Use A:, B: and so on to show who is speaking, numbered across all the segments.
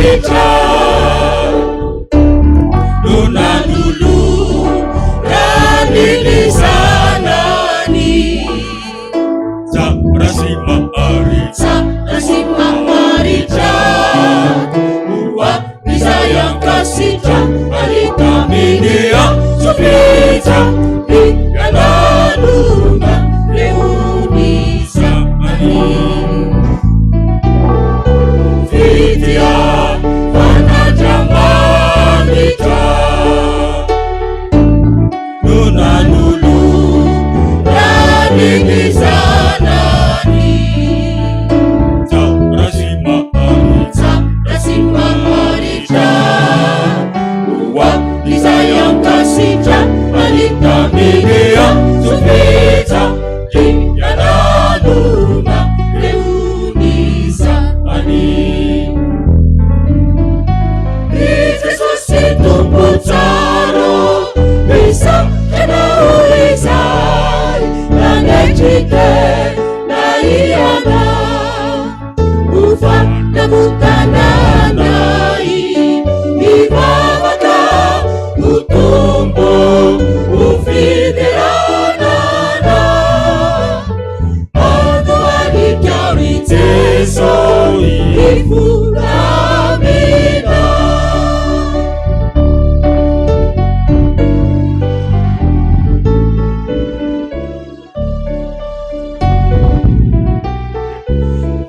A: Andriamanitra no nanolorany ny Zanany. Tsara sy maharitra. Tsara sy maharitra ho an'izay ankasitrahany tamin'ny antsopitsa dia nanona reo ny Zanany. Fitiavan'Andriamanitra no nanolorany ny Zanany. Tsara sy maharitra, tsara sy maharitra ho an'izay ankasitrahany tamin'ny antsopitsa dia nanona reo ny Zanany. I Jesosy Tompo tsara, misaotra Anao izay nanetry tena Ianao ho fanavotana anay. Mivavaka ho Tompo ho fiderana Anao. Andohalika ry Jeso hifona aminao.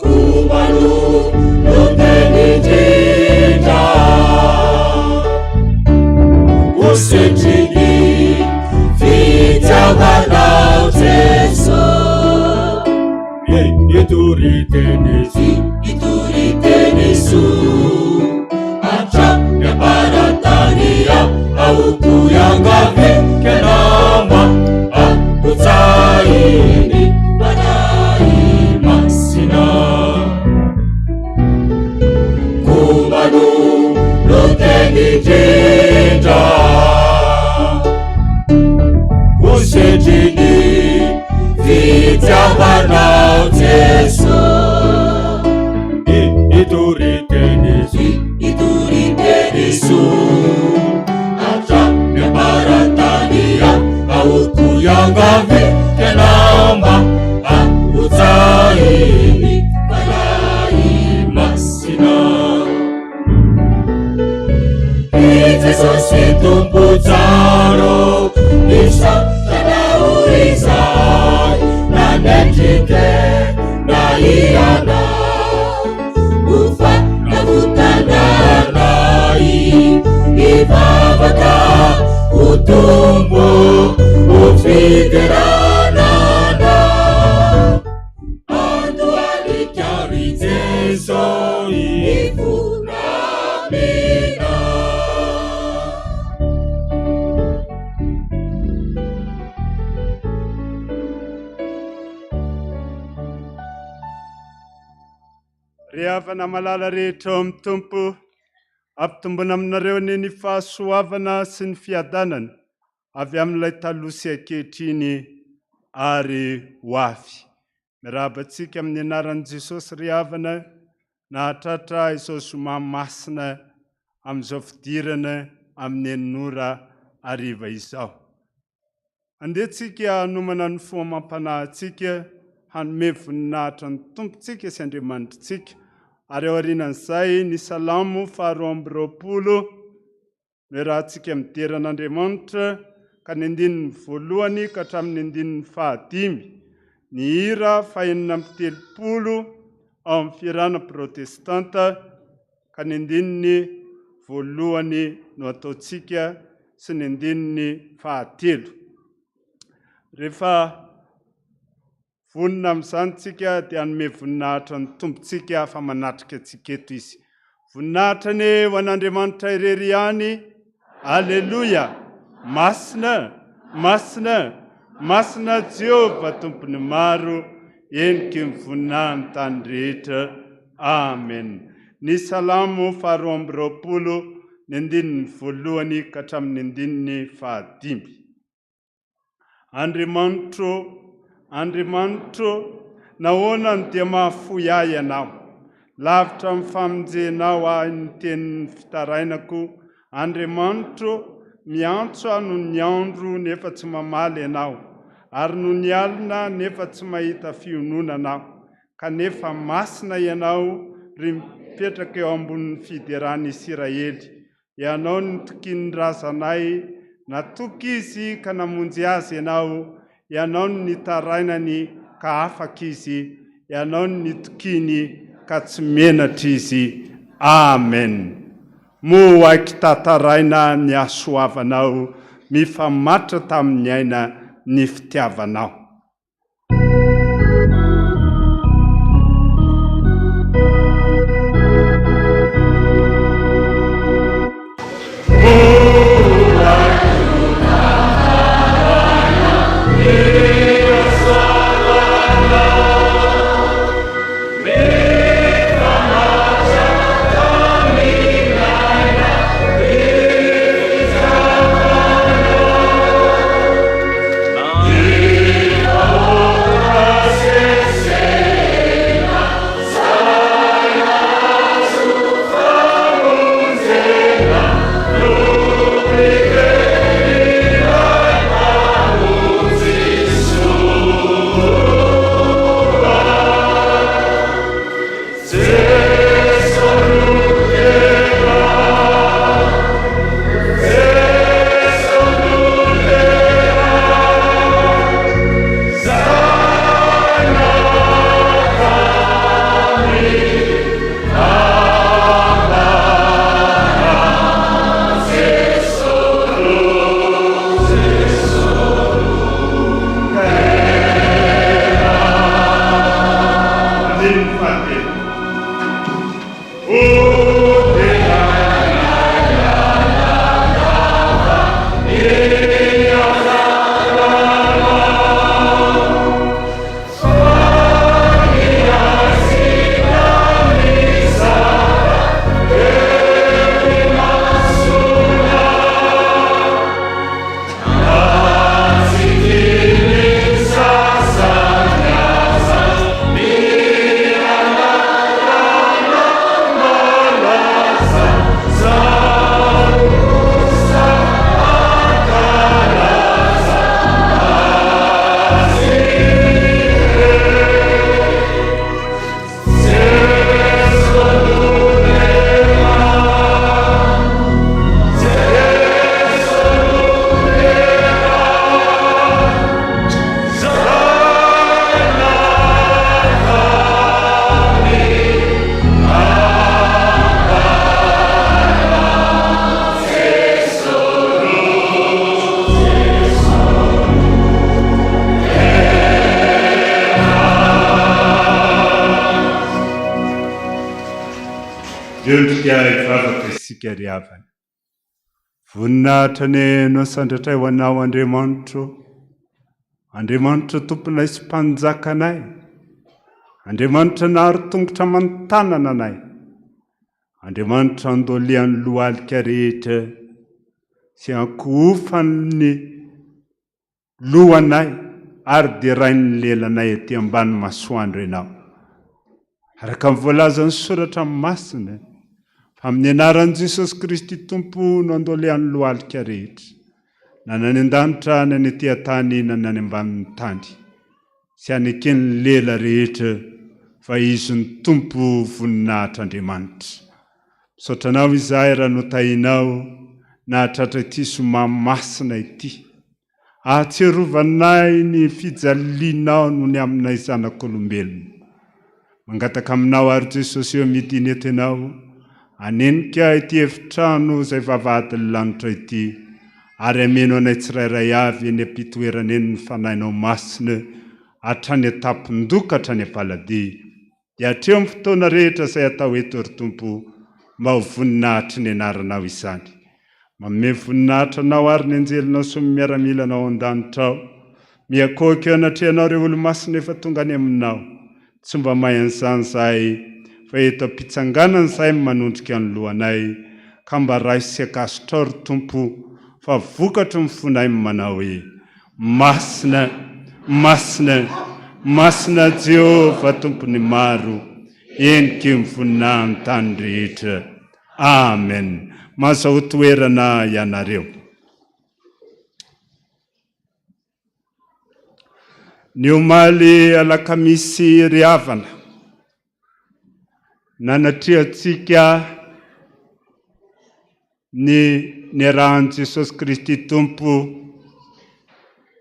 A: Komano no teny indrindra ho setrin'ny fitiavanao Jeso. Hitory teny hitory teny soa hatrany am-paratany aho iangavy ianao mba hampotsahin'ny Fanahy Masina. Komano no teny indrindra ho setrin'ny fitiavanao Jeso. Hitory teny hitory teny soa hatrany am-paratany aho iangavy ianao mba hampotsahin'ny Fanahy Masina. I Jesosy Tompo tsara, misaotra Anao izay nanetry tena Ianao ho fanavotana anay. Hivavaka ho Tompo ho fiderana Anao. Andohalika ry Jeso hifona aminao.
B: Ry havana malala rehetra ao amin'ny Tompo, ampitomboina aminareo anie ny fahasoavana sy ny fiadanana avy amin'ilay taloha sy ankehitriny ary ho avy. Miarahaba antsika amin'ny anaran'i Jesosy ry havana nahatratra izao zoma masina amin'izao fidirana amin'ny enin'ora hariva izao. Andeha tsika hanomana ny fo amam-panahintsika hanome voninahitra ny Tompontsika sy Andriamanitritsika ary aorianan'izay ny Salamo faharoa amby roapolo Miarahantsika midera an'Andriamanitra ka ny andininy voalohany ka hatramin'ny andininy fahadimy, ny hira fahenina amby 30 ao amin'ny fihirana protestanta ka ny andininy voalohany no ataontsika sy ny andininy fahatelo. Rehefa Vonona amin'izany tsika dia hanome voninahitra ny Tompontsika fa manatrika antsika eto Izy. Voninahitra anie ho an'Andriamanitra irery ihany. Aleloia! Masina, masina, masina Jehovah Tompon'ny maro, heniky ny voninahin'ny tany rehetra. Amen. Ny Salamo faharoa amby 20, ny andininy voalohany ka hatramin'ny andininy fahadimy. Andriamanitro, Andriamanitro, nahoana no dia mahafoy ahy Ianao? Lavitra amin'ny famonjenao ahy ny tenin'ny fitarainako, Andriamanitro, miantso aho nony ny andro nefa tsy mamaly Ianao, ary nony alina nefa tsy mahita fiononana aho. Kanefa masina Ianao, ry mipetraka eo ambonin'ny fideran'i Isiraely. Ianao no nitokian'ny razanay, natoky izy ka namonjy azy Ianao, Ianao no nitarainany ka afaka izy, Ianao no nitokiany ka tsy menatra izy. Amen. Moa ho haiko tantaraina ny hasoavanao mifamatotra tamin'ny aina ny fitiavanao. Mendrika hivavaka isika ry havana. Voninahitra anie no asandratray ho Anao Andriamanitro, Andriamanitra Tomponay sy Mpanjakanay, Andriamanitra nahary tongotra aman-tanana anay, Andriamanitra andolian'ny lohalika rehetra sy ankohofan'ny lohanay ary derain'ny lelanay aty ambany masoandro Ianao. Araka ny voalazan'ny Soratra Masina, fa amin'ny anaran'i Jesosy Kristy Tompo no andolehan'ny lohalika rehetra, na ny any an-danitra, na ny aty an-tany, na ny any ambanin'ny tany, sy haneken'ny lela rehetra fa Izy no Tompo voninahitr'Andriamanitra. Misaotra Anao izahay raha notahinao nahatratra ity zoma masina ity. Ahatsiarovanay ny fijalianao noho ny aminay zanak'olombelona. Mangataka aminao àry Jesosy eo midina eto Ianao, hanenika ity efitrano izay vavahadin'ny lanitra ity, ary hameno anay tsirairay avy eny am-pitoerana eny ny Fanahinao Masina hatrany an-tampon-doha ka hatrany am-paladia. Dia hatreo amin'ny fotoana rehetra izay atao eto, ry Tompo, mba ho voninahitry ny Anaranao izany. Manome voninahitra Anao àry ny anjelinao sy ny miaramilanao ao an-danitra ao. Miankohoka eo anatrehanao ireo olo-masina efa tonga any Aminao. Tsy mba mahay an'izany izahay, fa eto am-pitsanganana izahay no manondrika ny lohanay, ka mba raiso sy ankasitrao, ry Tompo, fa vokatry ny fonay ny manao hoe, Masina, masina, masina Jehovah Tompon'ny maro. Heniky ny voninahin'ny tany rehetra. Amen. Mahazahoa toerana ianareo. Ny omaly alakamisy ry havana, nanatrehantsika ny niarahan'i Jesosy Kristy Tompo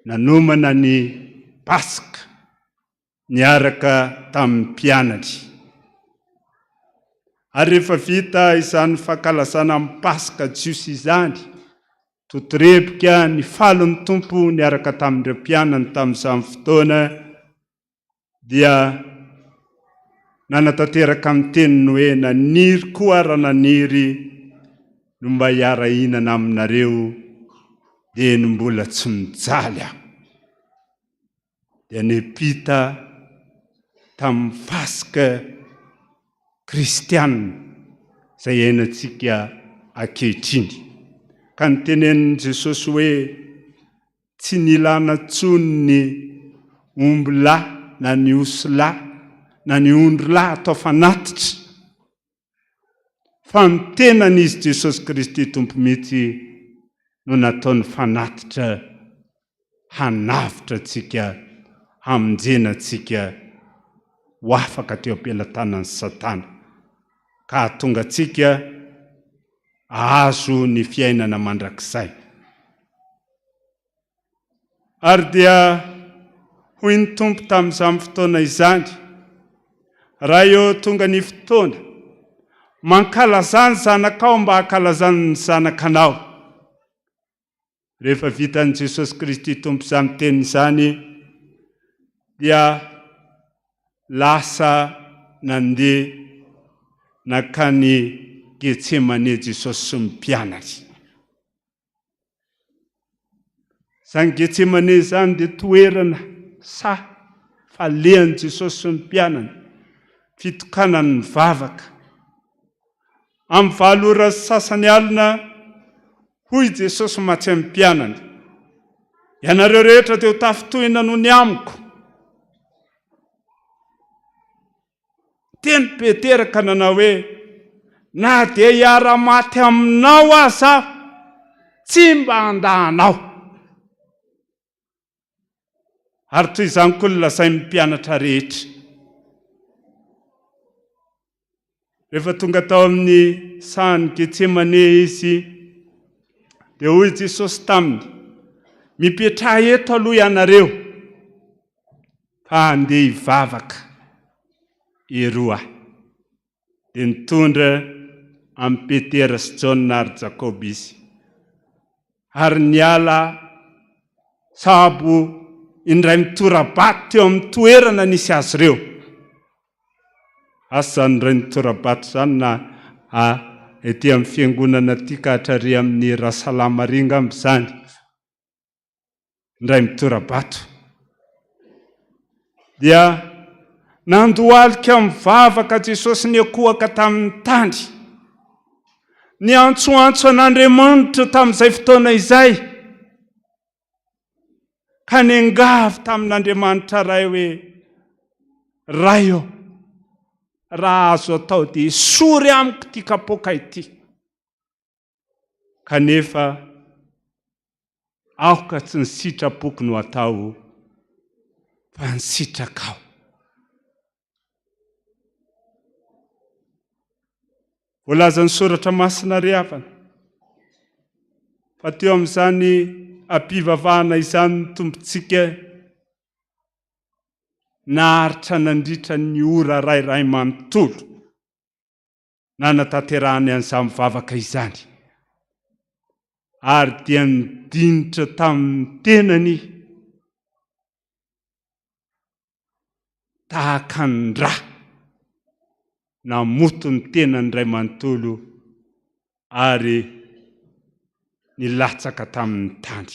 B: nanomana ny Paska niaraka tamin'ny mpianany. Ary rehefa vita izany fankalazana ny Paska jiosy izany, totorebika nifaly ny Tompo niaraka tamin'ireo mpianany tamin'izany fotoana, dia nanatanteraka ny teniny hoe, Naniry koa raha naniry no mba hiara-hihinana aminareo, dia ny mbola tsy mijaly aho. Dia niampita tamin'ny Paska kristiana izay iainantsika ankehitriny. Ka nitenenin'i Jesosy hoe tsy nilana intsony ny ombilahy na ny osilahy na ny ondrilahy atao fanatitra fa ny tenan'Izy Jesosy Kristy Tompo mihitsy no nataony fanatitra hanavotra antsika, hamonjena antsika ho afaka teo am-pelatanan'i Satana, ka hahatonga antsika hahazo ny fiainana mandrakizay. Ary dia hoy ny Tompo tamin'izany fotoana izany, Raha eo tonga ny fotoana, mankalazà ny zanakao mba hankalazany ny zanakanao. Rehefa vitan'i Jesosy Kristy Tompo izany teny izany, dia lasa nandeha nankany Getsemane Jesosy sy ny mpianany. Izany Getsemane izany dia toerana saha falehan'i Jesosy sy ny mpianany, fitokanany mivavaka. Amin'ny valo ora sy sasany alina, hoy Jesosy mantsy amin'ny mpianany, Ianareo rehetra dia ho tafintohina noho ny amiko. Teny Petera ka nanao hoe, Na dia hiara-maty aminao aza aho, tsy mba handà anao. Ary toy izany koa ny lazain'ny mpianatra rehetra. Rehefa tonga tao amin'ny sahan'i Getsemane izy, dia hoy Jesosy taminy, Mipetraha eto aloha ianareo. Fa handeha hivavaka eroa. Dia nitondra an'i Petera sy Jaona ary Jakoba izy. Ary niala sahabo indray mitora-bato teo amin'ny toerana nisy azy ireo. Asa izany indray mitora-bato izany na ety amin'ny fiangonana aty ka hatrary amin'ny Rasalama ary angamba izany. Indray mitora-bato. Dia nandohalika mivavaka Jesosy niankohoka tamin'ny tany. Niantsoantso an'Andriamanitra tamin'izay fotoana izay. Ka niangavy tamin'Andriamanitra Ray hoe, Ray ô, raha azo atao dia esory amiko ity kapoaka ity. Kanefa aoka tsy ny sitrapoko no atao fa ny sitrakao. Voalazan'ny soratra masina ry havana fa teo amin'izany ampivavahana izany ny Tompontsika naharitra nandritra ny ora iray iray manontolo. nanatanterahany an'izany vavaka izany, ary dia nidinitra tamin'ny tenany tahaka ny ra namoto ny tenany iray manontolo ary nilatsaka tamin'ny tany.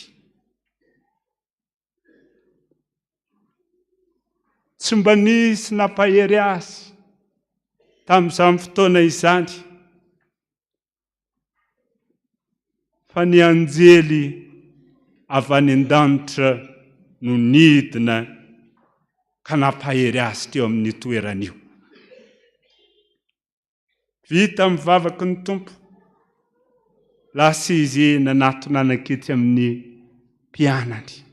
B: Tsy mba nisy nampahery azy tamin'izany fotoana izany fa ny anjely avy any an-danitra no nidina ka nampahery azy teo amin'io toerana io. Vita ny vavaky ny Tompo. Lasa izy nanatona nanketsy amin'ny mpianany.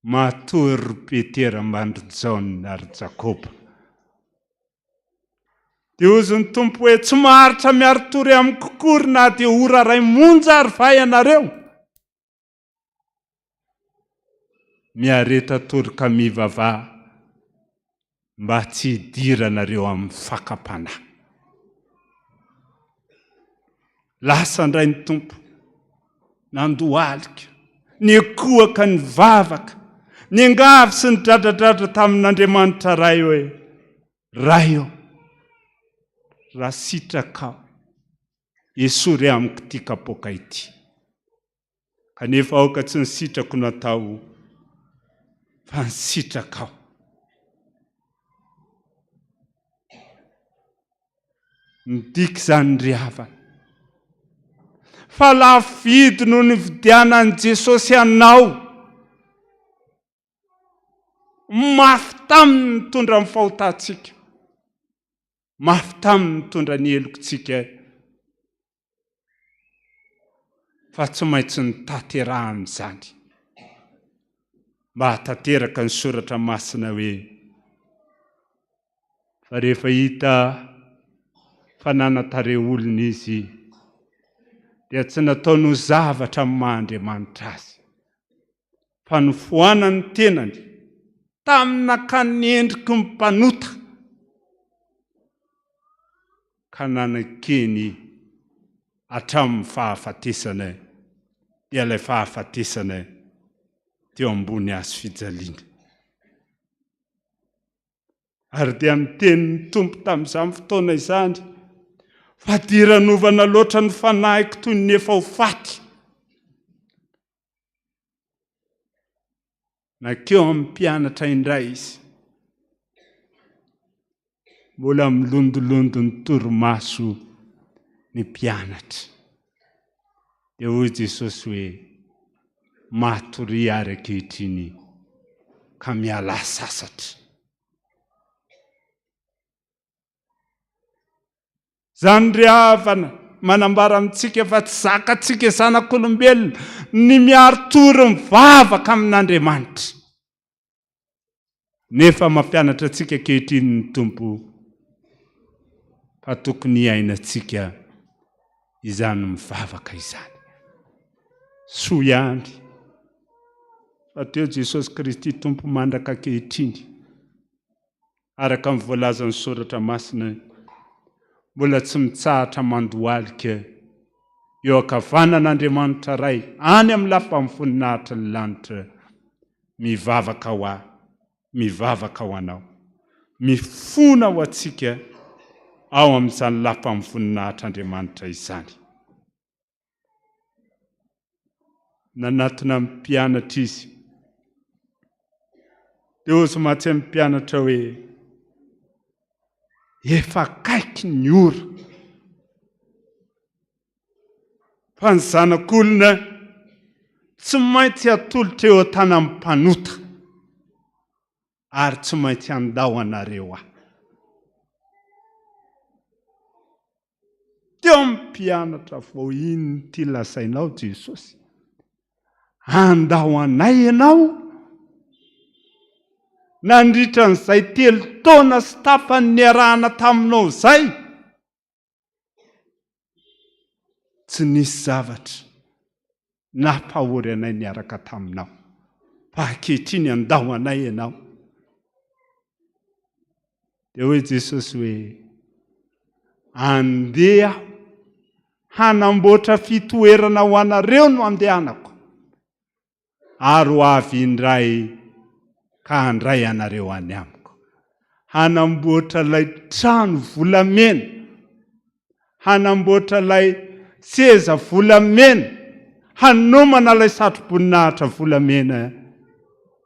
B: Matory ry Petera mbandry Jaona ary Jakoba. Dia hozy ny Tompo hoe, Tsy maharitra miari-tory amiko akory na dia ora iray monja ary va ianareo? Miareta tory ka mivavaha mba tsy hidiranareo amin'ny fakam-panahy. Lasa indray ny Tompo, nandohalika, nikohaka nivavaka, niangavy sy nidradradradra tamin'Andriamanitra Ray hoe, Ray ô, raha sitrakao, esory amiko ity kapoaka ity. Kanefa aoka tsy ny sitrako no atao fa ny sitrakao. Midika izany ry havana fa lafo vidy no nividianan'i Jesosy anao. Mafy taminy nitondra ny fahotantsika. Mafy taminy nitondra ny helokintsika. Fa tsy maintsy notanterahana izany mba hahatanteraka ny soratra masina hoe, Fa rehefa hita fa nanan-tarehy olona izy, dia tsy nataony ho zavatra amin'ny maha Andriamanitra azy, fa nofoanany ny tenany tamin'ny nakany ny endriky ny mpanota. Ka nanekeny hatramin'ny fahafatesana, dia ilay fahafatesana teo ambony hazo fijaliana. Ary dia niteny ny Tompo tamin'izany fotoana izany, Fadiranovana loatra ny fanahiko toy ny efa ho faty. Nankeo amin'ny mpianatra indray izy. Mbola milondolondo ny torimaso ny mpianatra. Dia hoy Jesosy hoe, Matoria ary ankehitriny ka mialà sasatra. Izany ry havana, manambara amintsika fa tsy zakantsika zanak'olombelona ny miari-tory mivavaka amin'Andriamanitra. Nefa mampianatra antsika ankehitriny ny Tompo fa tokony hiainantsika izany mivavaka izany. Soa ihany fa teo Jesosy Kristy Tompo mandraka ankehitriny. Araka ny voalazan'ny Soratra Masina, mbola tsy mitsahatra mandohalika eo ankavanan'Andriamanitra Ray any amin'ny lapan'ny voninahitry ny lanitra, mivavaka ho ahy, mivavaka ho anao, mifona ho antsika ao amin'izany lapan'ny voninahitr'Andriamanitra izany. Nanatona ny mpianatra izy. Dia hozy mantsy amin'ny mpianatra hoe, efa akaiky ny ora. Fa ny zanak'olona tsy maintsy atolotra eo an-tanan'ny mpanota. Ary tsy maintsy handao anareo aho. Teo amin'ny mpianatra vao inona ity lazainao Jesosy? Handao anay ianao? Nandritra an'izay telo taona sy tapany niarahana taminao izay, tsy nisy zavatra nampahory anay niaraka taminao, fa ankehitriny handao anay ianao. Dia hoy Jesosy hoe, Andeha aho hanamboatra fitoerana ho anareo no andehanako, ary ho avy indray ka handray anareo any amiko. Hanamboatra ilay trano volamena, hanamboatra ilay seza volamena, hanomana ilay satroboninahitra volamena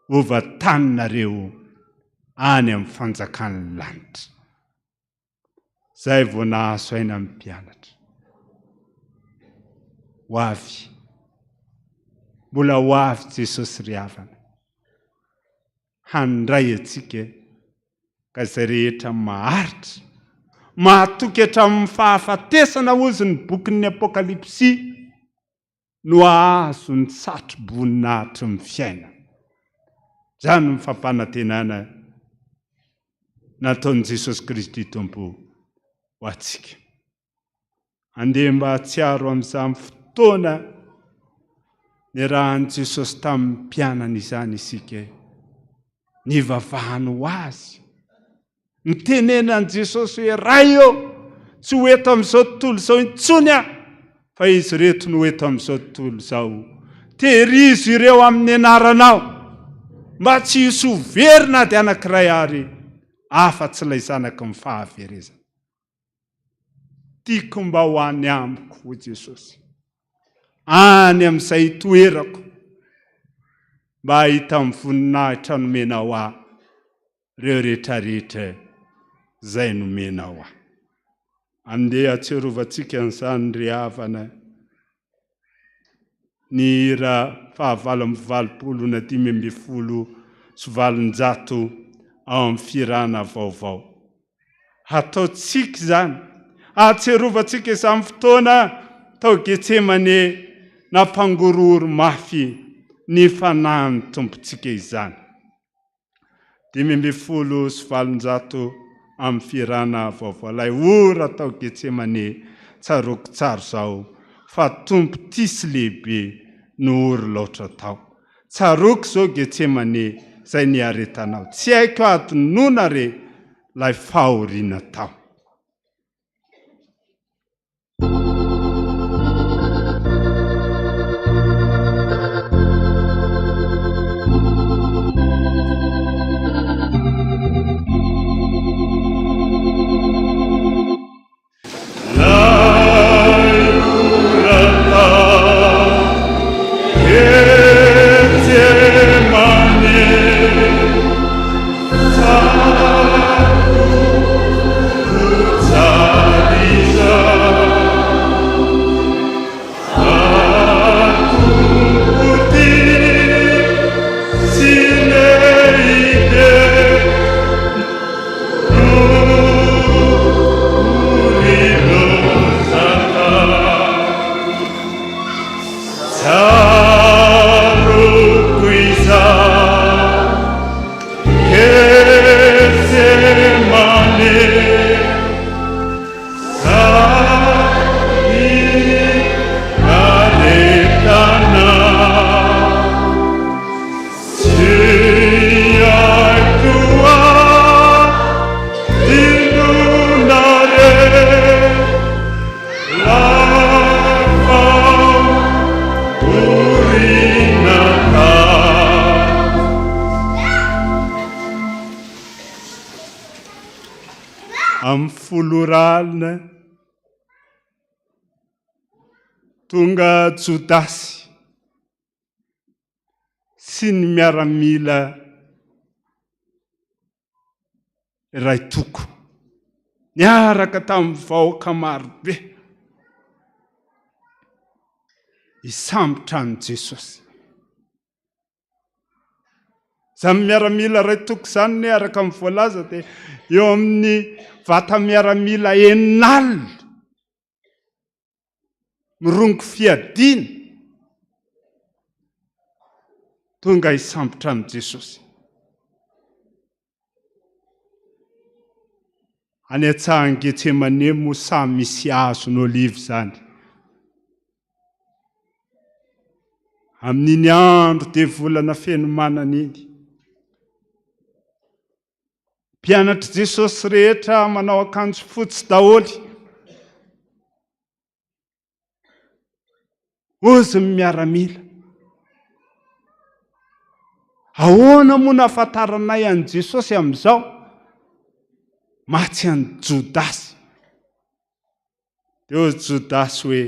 B: hovantaninareo any amin'ny fanjakan'ny lanitra. Izay vao nahazo aina ny mpianatra. Ho avy. Mbola ho avy Jesosy ry havana. Handray antsika ka izay rehetra maharitra, Mahatoky hatramin'ny fahafatesana hozy ny bokin'ny Apokalypsy no hahazo ny satro-boninahitry ny fiainana. Izany no fampanantenana nataon'i Jesosy Kristy Tompo ho antsika. Andeha mba hahatsiaro amin'izany fotoana niarahan'i Jesosy tamin'ny mpianany izany isika, nivavahany ho azy, nitenenan'i Jesosy hoe, Ray ô, tsy ho eto amin'izao tontolo izao intsony aho, fa izy ireto no eto amin'izao tontolo izao. Tehirizo ireo amin'ny anaranao, mba tsy hisy ho very na dia anankiray ary, afa-tsy ilay zanaky ny fahaverezana. Tiako mba ho any amiko, hoy Jesosy, any amin'izay itoerako, mba hahita ny voninahitra nomenao ahy, ireo rehetrarehetra izay nomenao ahy. Andeha hatsiarovantsika an'izany ry havana. Ny hira fahavalo amby valopolo na 815 ao amin'ny Fihirana Vaovao. Hataontsika izany, hahatsiarovantsika izany fotoana tao Getsemane nampangorohoro mafy ny fanahin'ny Tompontsika izany. 815 amin'ny fihirana vaovao Ilay ora tao Getsemane Tsaroako tsara izao Fa Tompo tia sy lehibe No ory laotra tao Tsaroako izao Getsemane Izay niaretanao Tsy haiko hadinoina re Ilay fahoriana tao. Amin'ny folo ora alina, tonga Jodasy sy ny miaramila iray toko, niaraka tamin'ny vahoaka marobe, hisambotra an'i Jesosy. Izany miaramila iray toko izany ne araka ny voalaza dia eo amin'ny vata miaramila 60 mirongo fiadiana tonga hisambotra an'i Jesosy. Any an-tsahan'i Getsemane moa saha misy hazon'oliva izany. Amin'iny andro dia volana fenomanana iny. Mpianatr'i Jesosy rehetra manao akanjo fotsy daholo. Hozy ny miaramila. Ahoana moa no ahafantaranay an'i Jesosy amin'izao? Matsy an'i Jodasy. Dia hoy Jodasy hoe,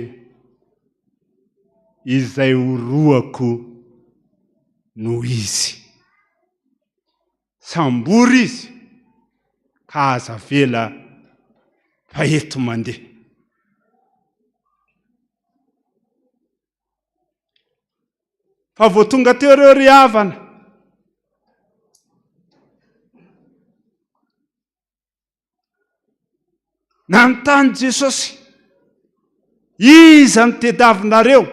B: Izay horohako no izy. Sambory izy ka aza avela fa eto mandeha. Fa vao tonga teo ireo ry havana. Nanontany Jesosy, Iza no tediavinareo?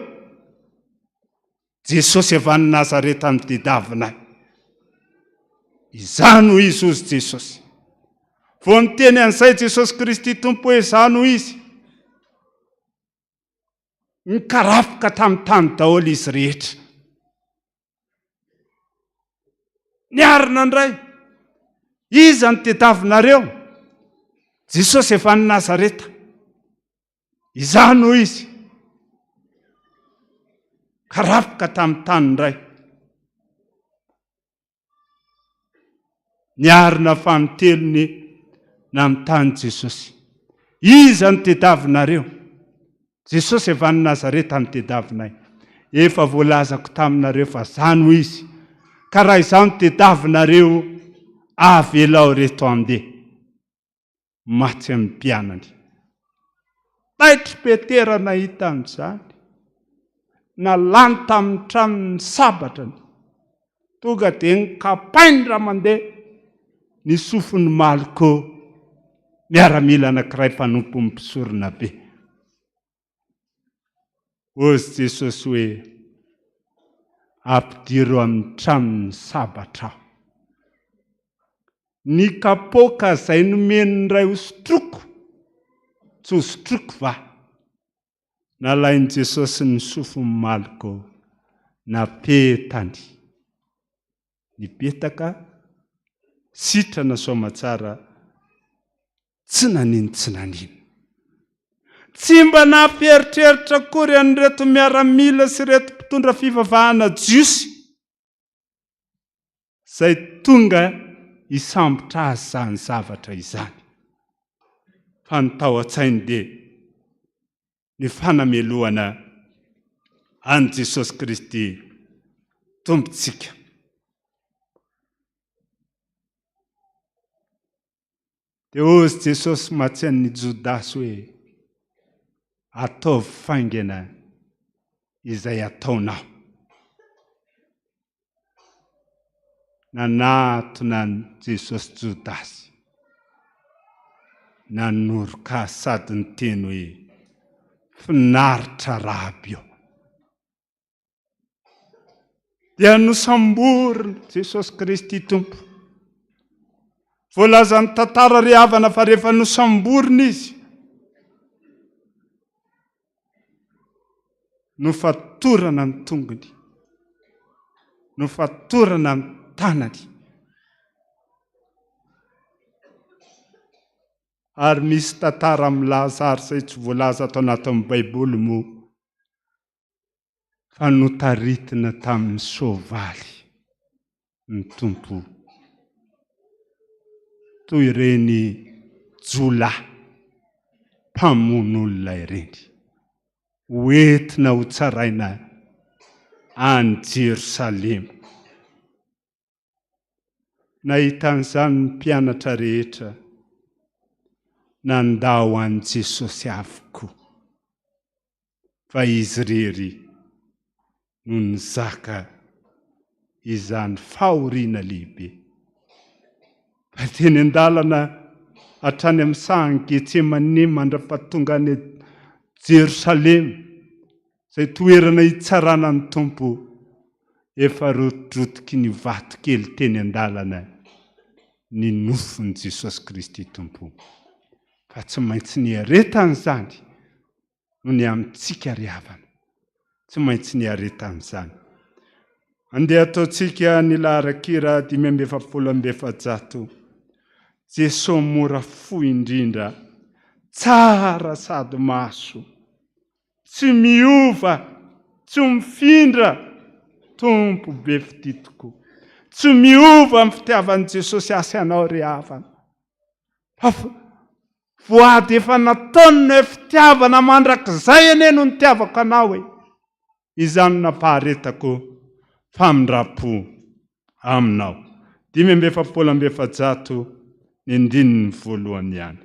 B: Jesosy avy any Nazareta no tediavinay. Izaho no izy, hozy Jesosy. Vao niteny an'izay Jesosy Kristy Tompo hoe izaho no izy. Nikarapoka tamin'ny tany daholo izy rehetra. Niarina indray. Iza no tediavinareo? Jesosy avy any Nazareta. Izaho no izy. Karapoka tamin'ny tany indray. Niarina fanintelony nanontany Jesosy. Iza no tediavinareo? Jesosy avy any Nazareta no tediavinay. Efa voalazako taminareo fa za no izy. Ka raha izaho no tediavinareo, avelao reto andeha. Maty amin'ny mpianany. Taitry Petera nahita an'izany. Nalany tamin'ny tranony ny sabatrany. Tonga dia nokapainy raha mandeha ny sofin'i Malko, miaramila anankiray mpanompon'ny mpisoronabe. Hozy Jesosy hoe, Ampidiro amin'ny tranony ny sabatra aho. Ny kapoaka izay nomen'ny Ray hosotroiko, tsy hosotroiko va? Nalain'i Jesosy ny sofin'i Malko, napetany. Nipetaka, sitrana soamatsara, tsy naninon-tsy naninona. Tsy mba nampieritreritra akory an'ireto miaramila sy ireto mpitondra fivavahana jiosy izay tonga hisambotra azy izany zavatra izany, fa ny tao an-tsainy dia ny fanamelohana an'i Jesosy Kristy Tompontsika. Dia hozy Jesosy matsy an'i Jodasy hoe, Ataovy faingana izay ataonao. Nanatona an'i Jesosy Jodasy, nanoroka azy sady niteny hoe, Finaritra Raby ô! Dia nosamborina Jesosy Kristy Tompo. Voalazan'ny tantara ry havana fa rehefa nosamborina izy, nofatorana ny tongony, nofatorana ny tanany. Ary misy tantara milaza ary izay tsy voalaza ato anatin'ny Baiboly moa fa notaritina tamin'ny soavaly ny Tompo, toy ireny jiolahy mpamono olona ireny, hoentina hotsaraina any Jerosalema. Nahita an'izany ny mpianatra rehetra, nandao an'i Jesosy avokoa. Fa izy irery no nizaka izany fahoriana lehibe. Fa teny an-dalana hatrany amin'ny sahan'i Getsemane mandra-pahatonga any Jerosalema, izay toerana hitsarana ny Tompo, efa rotidrotiky ny vato kely teny an-dalana ny nofon'i Jesosy Kristy Tompo. Fa tsy maintsy niaretany izany no ny amintsika ry havana. Tsy maintsy niaretany izany. Andeha ataontsika ny laharan-kira 445. Jeso mora fo indrindra, tsara sady mahasoa. Tsy miova, tsy mifindra, Tompo be fitia tokoa. Tsy miova ny fitiavan'i Jesosy ahy sy anao ry havana. Fa voady efa nataony ny hoe fitiavana mandrakizay anie no nitiavako anao e. Izany no nampaharetako famindram-po aminao. 445 ny andininy voalohany ihany.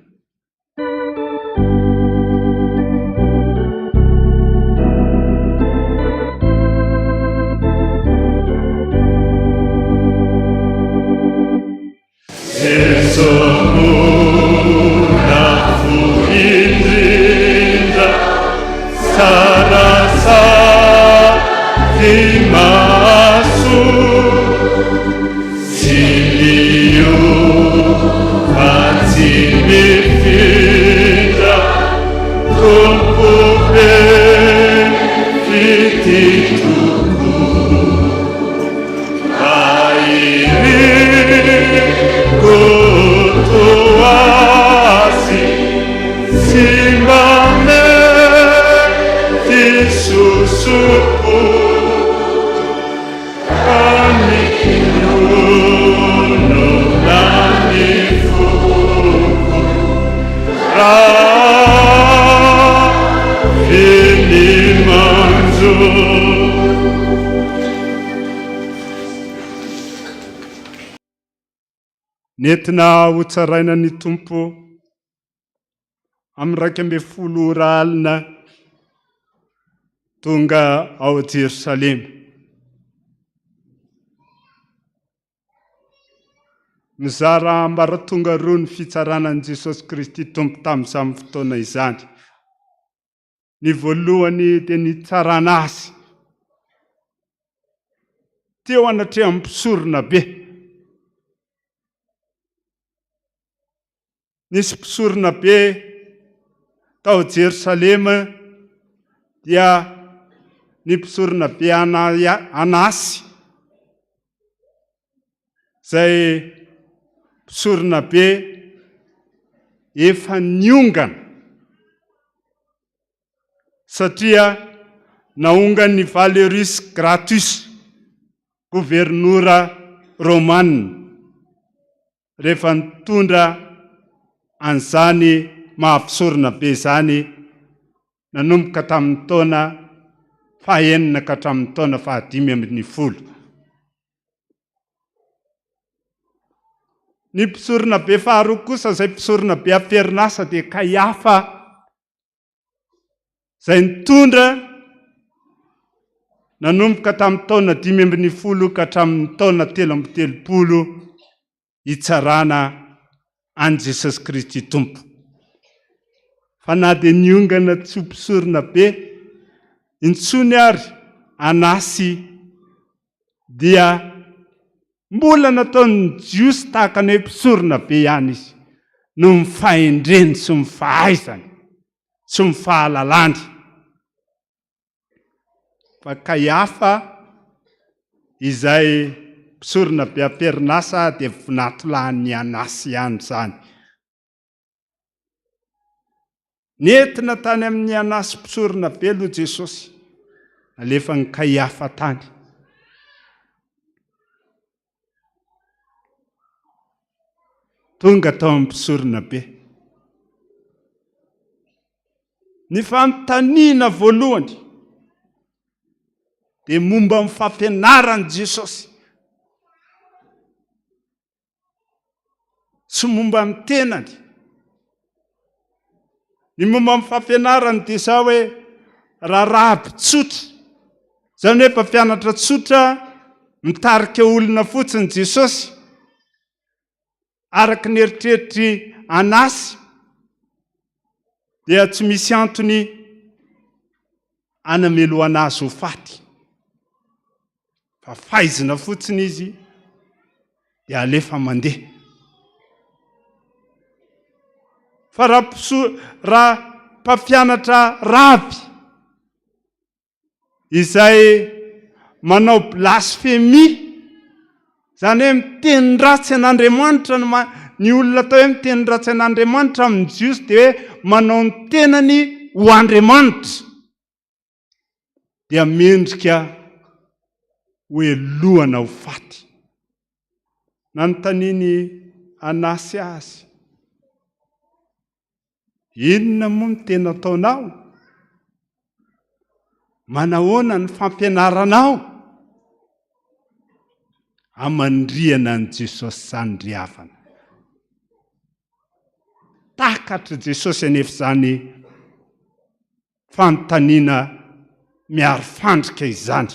B: tso-po ka mionona ny foko raha ny manjo. Nentina hotsaraina ny Tompo amin'ny 11 ora alina tonga ao Jerosalema. Mizara ambaratonga roa ny fitsarana an'i Jesosy Kristy Tompo tamin'izany fotoana izany. Ny voalohany dia nitsarana azy teo anatrehan'ny mpisorona be. Nisy mpisorona be tao Jerosalema dia ny mpisorona be Anasy izay mpisorona be efa niongana satria naongan'i Valerius Gratus, governora romana, rehefa nitondra an'izany maha mpisorona be izany nanomboka tamin'ny taona fahenina ka hatramin'ny taona fahadimy ambin'ny folo. Ny mpisorona be faharoa kosa, izay mpisorona be am-perinasa, dia Kaiafa, izay nitondra nanomboka tamin'ny taona 15 ka hatramin'ny taona 33 hitsarana an'i Jesosy Kristy Tompo. Fa na dia niongana tsy ho mpisorona be intsony ary Anasy dia mbola nataon'ny Jiosy tahaka ny hoe mpisorona be ihany izy noho ny fahendreny sy ny fahaizany sy ny fahalalany. Fa Kaiafa izay mpisorona be am-perinasa dia vinantolahin'i Anasy ihany izany. Nentina tany amin'i Anasy mpisorona be aloha Jesosy, nalefan'i Kaiafa tany. Tonga tao amin'ny mpisorona be. Ny fanontaniana voalohany dia momba ny fampianaran'i Jesosy. Tsy momba ny tenany. Ny momba ny fampianarany dia izao hoe raharaha tsotra. Izany hoe mpampianatra tsotra mitarika olona fotsiny Jesosy. Araka ny eritreritry Anasy dia tsy misy antony anamelohana azy ho faty. Fa faizina fotsiny izy dia alefa mandeha. Fa raha mpiso raha mpampianatra raby izay manao blasfemia, izany hoe miteny ratsy an'Andriamanitra ny ma- ny olona atao hoe miteny ratsy an'Andriamanitra amin'ny Jiosy dia hoe manao ny tenany ho Andriamanitra. dia mendrika ho helohana ho faty. Nanontanian'i Anasy azy, Inona moa no tena ataonao? Manahoana ny fampianaranao? Amandrihana an'i Jesosy izany ry havana. Takatr'i Jesosy anefa izany fanontaniana miaro fandrika izany.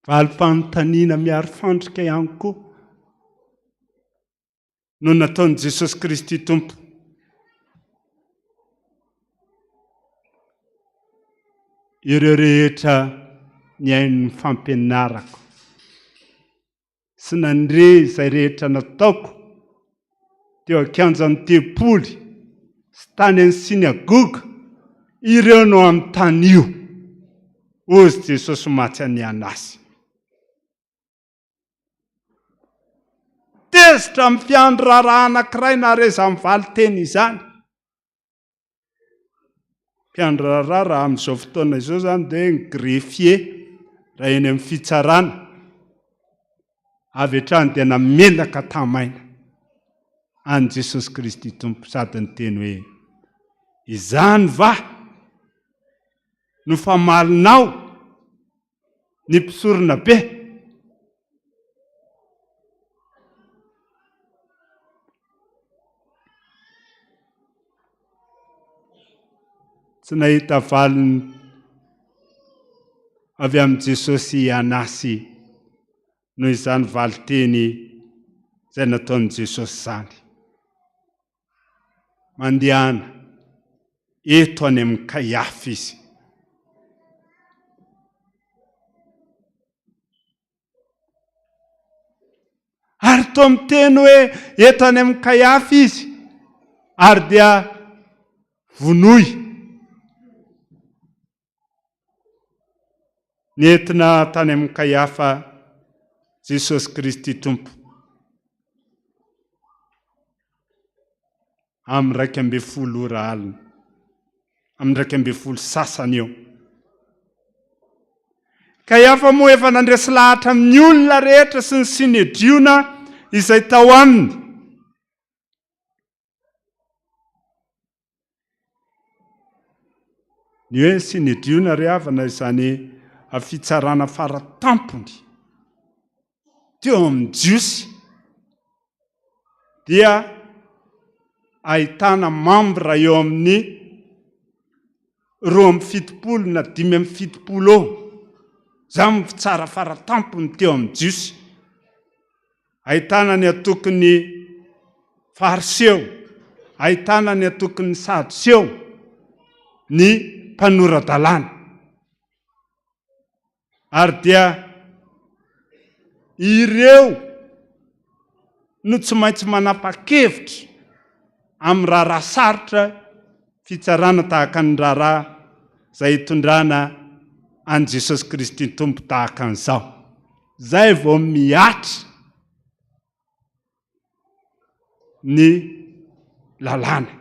B: Valim-panontaniana miaro fandrika ihany koa no nataon'i Jesosy Kristy Tompo. Ireo rehetra nihaino ny fampianarako sy nandre izay rehetra nataoko teo an-kianjan'ny tempoly sy tany amin'ny synagoga, ireo no anontanio, hozy Jesosy matsy an'i Anasy. Tezitra amin'ny mpiandry raharaha anankiray nahare izany valin-teny izany. Mpiandry raharaha raha amin'izao fotoana izao izany dia ny greffier raha eny amin'ny fitsarana. Avy hatrany dia namelaka tamaina an'i Jesosy Kristy Tompo sady niteny hoe, Izany va no famalinao ny mpisorona be? Tsy nahita valiny avy amin'i Jesosy i Anasy noho izany valinteny izay nataon'i Jesosy izany. Mandehana eto any amin'i Kaiafa izy. Ary toa miteny hoe eto any amin'i Kaiafa izy, ary dia vonoy. Nentina tany amin'i Kaiafa Jesosy Kristy Tompo. Amin'ny 11 ora alina, amin'ny 11 sasany eo. Kaiafa moa efa nandresy lahatra amin'ny olona rehetra sy ny Synedriona izay tao aminy. Ny hoe Synedriona ry havana izany fitsarana fara tampony teo amin'ny Jiosy dia ahitana mambra eo amin'ny 72 na 75 eo. Izany ny fitsara fara tampony teo amin'ny Jiosy. Ahitana ny antokon'ny Fariseo, ahitana ny antokon'ny Sadoseo, ny mpanora-dalàna. Ary dia ireo no tsy maintsy manapa-kevitra amin'ny raharaha sarotra fitsarana tahaka ny raharaha izay itondrana an'i Jesosy Kristy Tompo tahaka an'izao. Izay vao mihatra ny lalàna.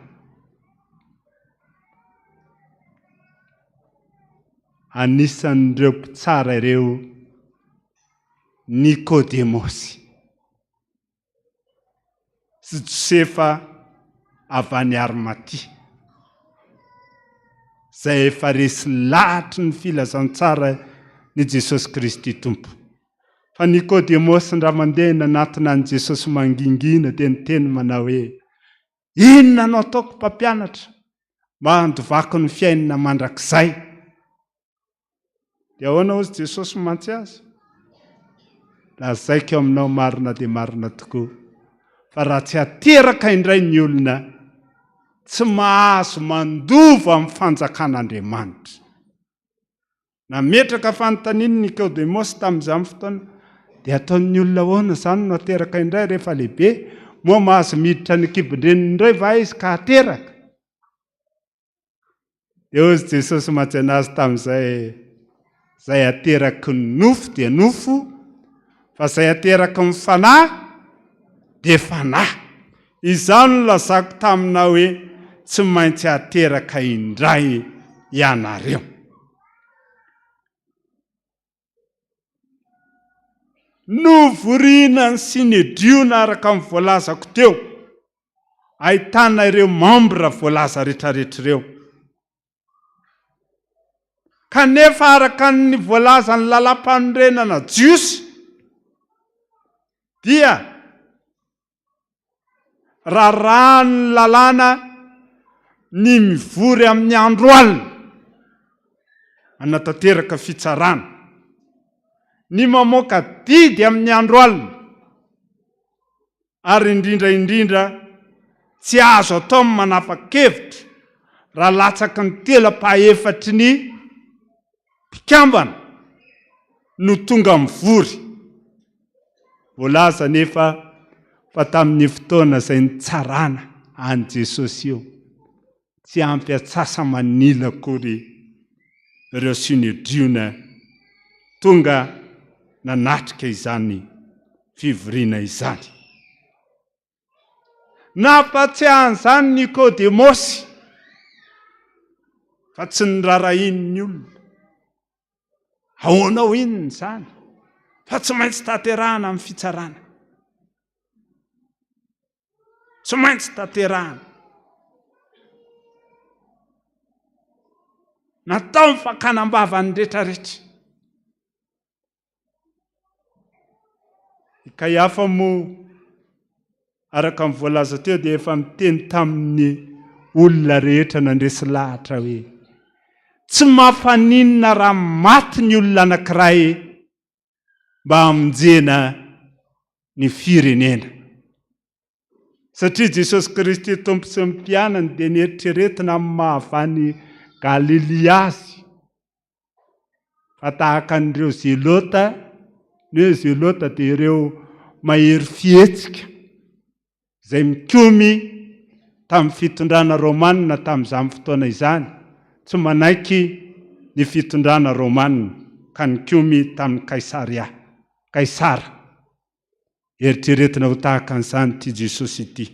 B: Anisan'ireo mpitsara ireo Nikodemosy sy Josefa avy any Arimatia, izay efa resy lahatry ny filazantsara ny Jesosy Kristy Tompo. Fa Nikodemosy ndra mandeha nanatona an'i Jesosy mangingina dia niteny manao hoe, Inona no ataoko mpampianatra mba handovako ny fiainana mandrakizay? Dia ahoana hozy Jesosy mantsy azy? Lazaiko aminao marina dia marina tokoa fa raha tsy ateraka indray ny olona, tsy mahazo mandova amin'ny fanjakan'Andriamanitra. Nametraka fanontaniana Nikodemosy tamin'izany fotoana, dia ataon'ny olona ahoana izany no ateraka indray rehefa lehibe? Moa mahazo miditra any an-kibon-dreniny indray va izy ka ateraka? Dia hoy Jesosy mantsy anazy tamin'izay, izay ateraky ny nofo dia nofo, fa izay ateraky ny fanahy dia fanahy. Izaho no nilazako taminao hoe tsy maintsy ateraka indray ianareo. Novorina ny Synedriona araka ny voalazako teo, ahitana ireo mambra voalaza rehetrarehetra ireo. Kanefa araka ny voalazan'ny lalàmpanorenana jiosy dia Rarahan'ny lalàna ny mivory amin'ny andro alina hanatanteraka fitsarana, ny mamoaka didy amin'ny andro alina ary indrindra indrindra tsy azo atao ny manapa-kevitra raha latsaky ny telo ampahefatry ny mpikambana no tonga mivory. Voalaza anefa fa tamin'ny fotoana izay nitsarana an'i Jesosy io, tsy ampy atsasa-manila akory ireo Synedriona tonga nanatrika izany fivoriana izany. Nampatsiahy an'izany Nikodemosy fa tsy nirarahian'ny olona. Ahoana ho inona izany? Fa tsy maintsy tanterahana amin'ny fitsarana. Tsy maintsy tanterahana. Natao ny fakana am-bavany rehetrarehetra. I Kaiafa moa, araka ny voalaza teo, dia efa niteny tamin'ny olona rehetra nandresy lahatra hoe, Tsy mampaninona raha maty ny olona anankiray mba hamonjena ny firenena. Satria Jesosy Kristy Tompo sy ny mpianany dia nieritreretina amin'ny maha avy any Galilia azy, fa tahaka an'ireo Zelota, ny hoe Zelota dia ireo mahery fihetsika izay mikomy tamin'ny fitondrana romanina tamin'izany fotoana izany, tsy manaiky ny fitondrana romanina ka nikomy tamin'i Kaisaria, Kaisara. Eritreretina ho tahaka an'izany ity Jesosy ity.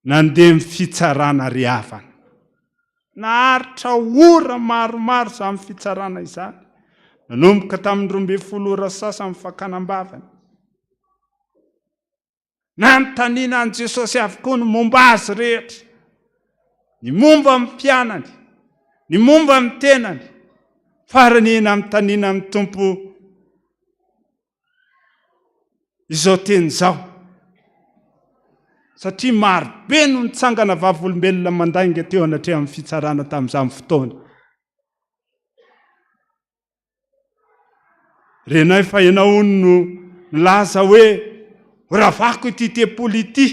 B: Nandeha ny fitsarana ry havana. Naharitra ora maromaro izany fitsarana izany. Nanomboka tamin'ny 12 ora sasany fakana am-bavany. Nanontaniana an'i Jesosy avokoa ny momba azy rehetra, ny momba ny mpianany, ny momba ny tenany. Farany nanontaniana ny Tompo izao teny izao, satria maro be no nitsangana vavolombelona mandainga teo anatrehan'ny fitsarana tamin'izany fotoana. Renay fa ianao hono no nilaza hoe horavako ity tempoly ity.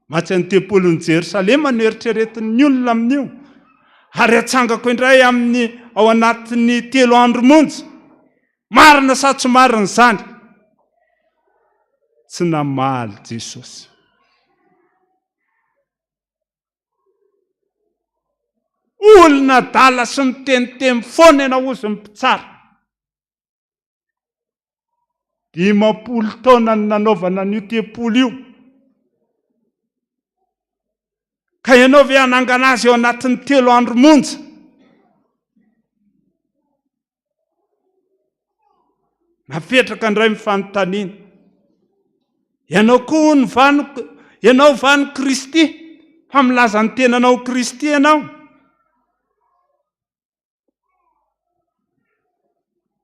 B: Mantsy ny tempolin'i Jerosalema no eritreretin'ny olona amin'io. Ary hatsangako indray amin'ny ao anatin'ny telo andro monja. Marina sa tsy marina izany? Tsy namaly Jesosy. Olona adala sy miteniteny foana ianao hozy ny mpitsara. 50 taona ny nanaovana an'io tempoly io. Ka ianao ve hanangana azy eo anatin'ny telo andro monja? Napetraka indray ny fanontaniana. Ianao koa hono va no ianao va no Kristy? Fa milaza ny tenanao ho Kristy ianao.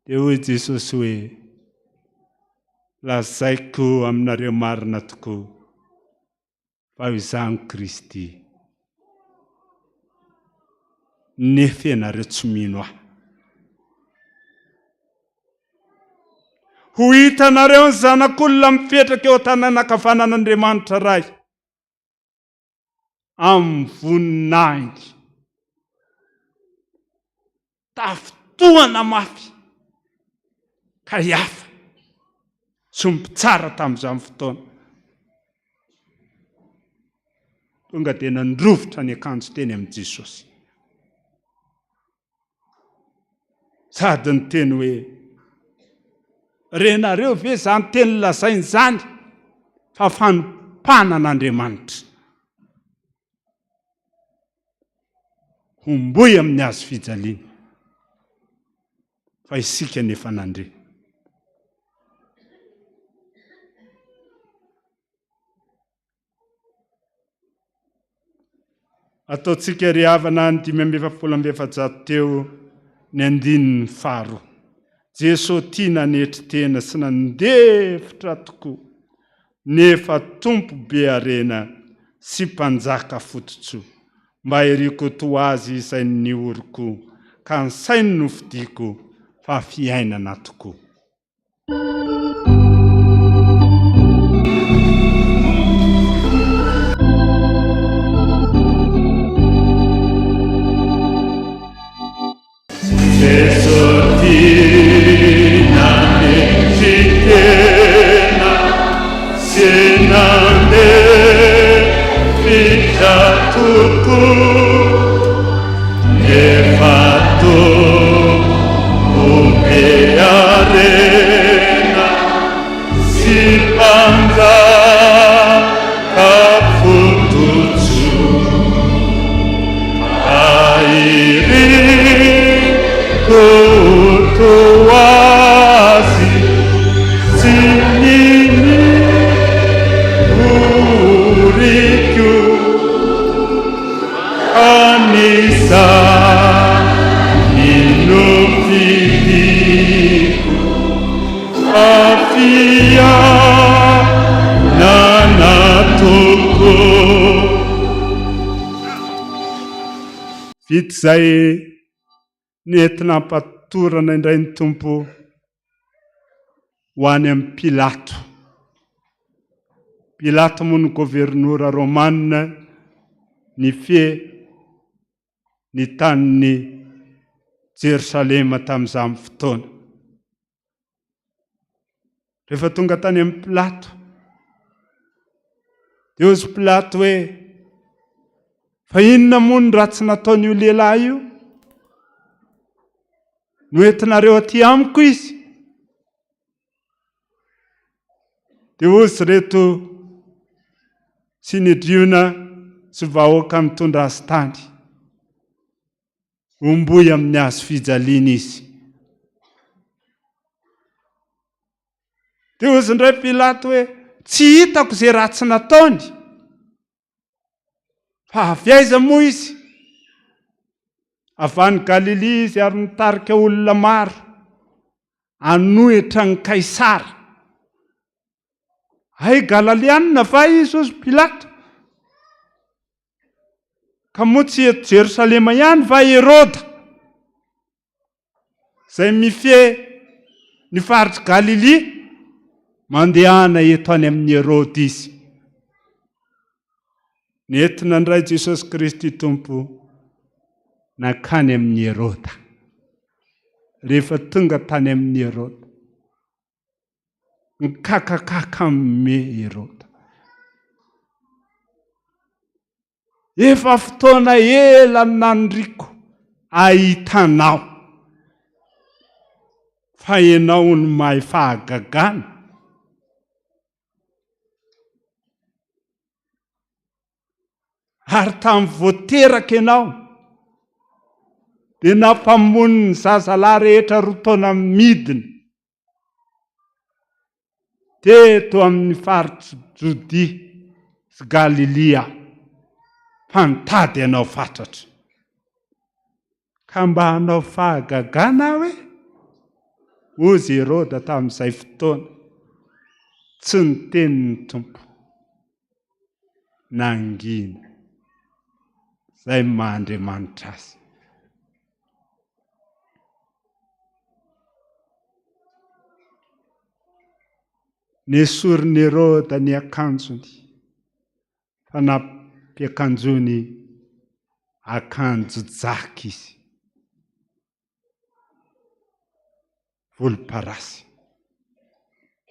B: Dia hoy Jesosy hoe, Lazaiko aminareo marina tokoa fa izaho no Kristy, nefa ianareo tsy mino ahy. Ho hitanareo ny Zanak'olona mipetraka eo an-tanana ankavanan'Andriamanitra Ray amin'ny voninahiny. Tafintohana mafy Kaiafa sy ny mpitsara tamin'izany fotoana. Tonga dia nandrovitra ny akanjo teny amin'i Jesosy. Sady niteny hoe, Renareo ve izany teny lazainy izany fa fanompana an'Andriamanitra? Homboy amin'ny hazo fijaliana, fa isika no efa nandre. Ataontsika ry havana ny 445 teo ny andininy faharoa. Jeso tia nanetry tena sy nandefitra tokoa, nefa Tompo be harena sy Mpanjaka fototsoa. Mba iriko toa Azy izay nioriko, ka ny sainy no fidiko, fa fiainana tokoa. toa azy tsy nini oriko Anisan'ny nofidiko Afianana tokoa. Vita izay nentina hampatorana indray ny Tompo ho any amin'i Pilato. Pilato moa no governora romana nifehy ny tanin'i Jerosalema tamin'izany fotoana. Rehefa tonga tany amin'i Pilato, dia hozy Pilato hoe, fa inona moa ny ratsy nataon'io lehilahy io? Noentinareo aty amiko izy. Dia hozy ireto Synedriona sy vahoaka nitondra azy tany. Homboy amin'ny hazo fijaliana izy. Dia hozy indray Pilato hoe, tsy hitako izay ratsy nataony. Fa avy aiza moa izy? Avy any Galilia izy ary nitarika olona maro hanohitra an'i Kaisara. Hay Galalianina va izy, hozy Pilato? Ka moa tsy eto Jerosalema ihany va Heroda, izay mifehy ny faritr'i Galilia? Mandehana eto any amin'i Heroda izy. Nentina indray Jesosy Kristy Tompo nankany amin'i Heroda. Rehefa tonga tany amin'i Heroda, Nikakakaka ame Heroda. Efa fotoana ela no naniriako hahita anao, fa ianao no mahay fahagagana. Ary tamin'ny vao teraka ianao, dia nampamono ny zazalahy rehetra roa taona midina. Teto amin'ny faritr'i Jodia sy Galilia aho, fa nitady anao fatratra. Ka mba hanao fahagagana aho e! Hozy Heroda tamin'izay fotoana. Tsy niteny ny Tompo. Nangina. Izay maha Andriamanitra azy. Nesorin'i Heroda ny akanjony fa nampiakanjoiny akanjo jaky izy, volomparasy,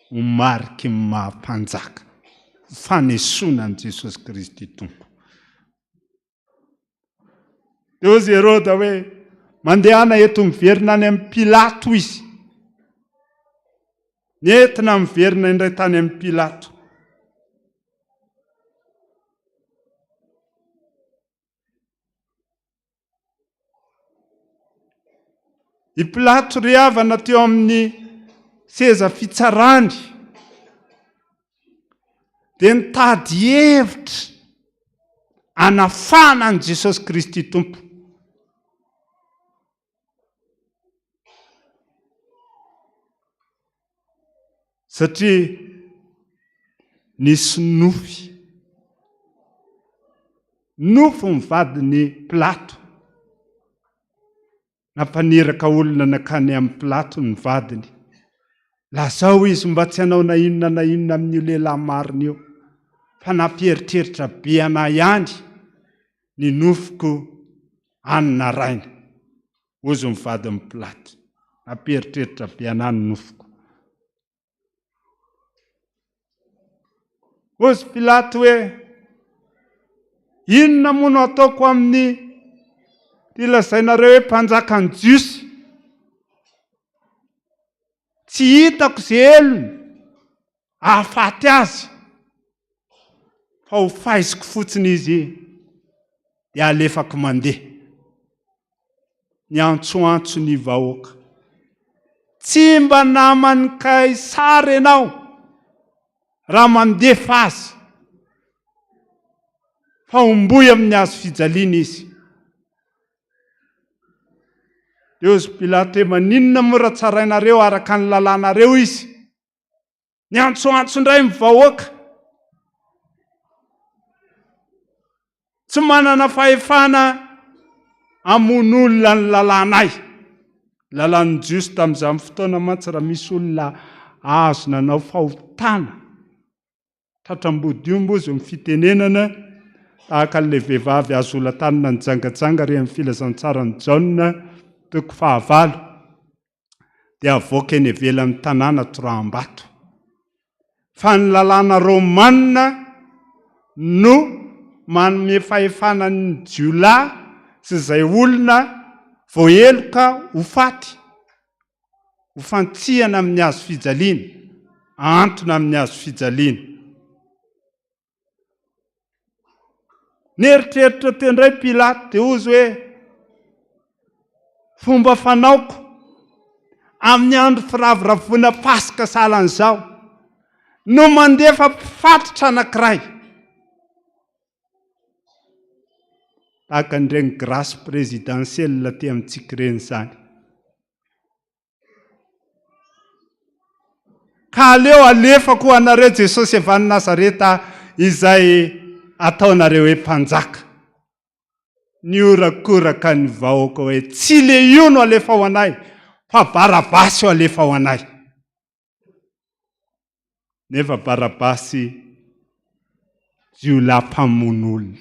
B: ho mariky ny maha mpanjaka, ho fanesoana an'i Jesosy Kristy Tompo. Dia hoy Heroda hoe, Mandehana eto miverina any amin'i Pilato izy. Nentina miverina indray tany amin'i Pilato. I Pilato ry havana teo amin'ny seza fitsarany dia nitady hevitra anafahana an'i Jesosy Kristy Tompo. Satria nisy nofy, nofy ny vadin'i Pilato. Nampaniraka olona nankany amin'i Pilato ny vadiny. Lazao izy mba tsy hanao na inona na inona amin'io lehilahy marina io, fa nampieritreritra be anà ihany ny nofiko any naraina. Hozy ny vadin'i Pilato, Nampieritreritra be anà ny nofiko. Hozy Pilato hoe, Inona moa no ataoko amin'ny ity lazainareo hoe mpanjakan'ny Jiosy? Tsy hitako izay helony hahafaty azy, fa ho faiziko fotsiny izy dia alefako mandeha. Niantsoantso ny vahoaka. Tsy mba naman'i Kaisara ianao raha mandefa azy, fa homboy amin'ny hazo fijaliana izy. Dia hozy Pilato hoe, Maninona moa raha tsarainareo araka ny lalànareo izy? Niantsoantso indray ny vahoaka. Tsy manana fahefana hamono olona ny lalànay. Lalàn'ny Jiosy tamin'izany fotoana mantsy raha misy olona azo nanao fahotana, tratra ambodiomby hozy ny fitenenana, tahaka an'ilay vehivavy azo ola-tanana nijangajanga re amin'ny filazantsaran'i Jaona toko fahavalo. dia avoaka eny ivelan'ny tanàna toraham-bato. Fa ny lalàna romana no manome fahefana ny jiolahy sy izay olona voaheloka ho faty, ho fantsihana amin'ny hazo fijaliana, ahantona amin'ny hazo fijaliana. Nieritreritra teo indray Pilato dia hozy hoe, Fomba fanaoko amin'ny andro firavoravoana Paska sahala an'izao no mandefa mpifatotra anankiray. Tahaka an'ireny grâce présidentielle aty amintsika ireny izany. Ka aleo alefako ho anareo Jesosy avy any Nazareta izay ataonareo hoe mpanjaka. Nihorakoraka ny vahoaka hoe tsy le io no alefa ho anay fa Barabasy io alefa ho anay. Nefa Barabasy jiolahy mpamono olona.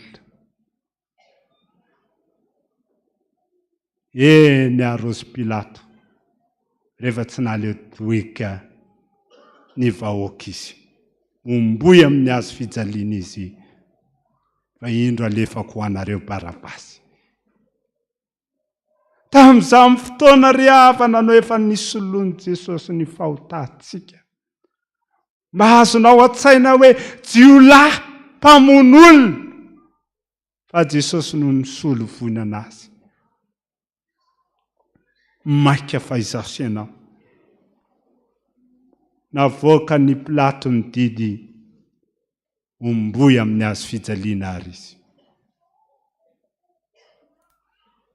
B: Eny aroso Pilato rehefa tsy nahaleo doika ny vahoaka izy. Homboy amin'ny hazo fijaliana izy fa indro alefako ho anareo Barabasy. Tamin'izany fotoana ry havana no efa nisoloan'i Jesosy ny fahotantsika. Mba azonao an-tsaina hoe jiolahy mpamono olona fa Jesosy no nisolo voinana azy. Maika fa izaho sy ianao. Navoakan'i Pilato ny didy homboy amin'ny hazo fijaliana àry izy.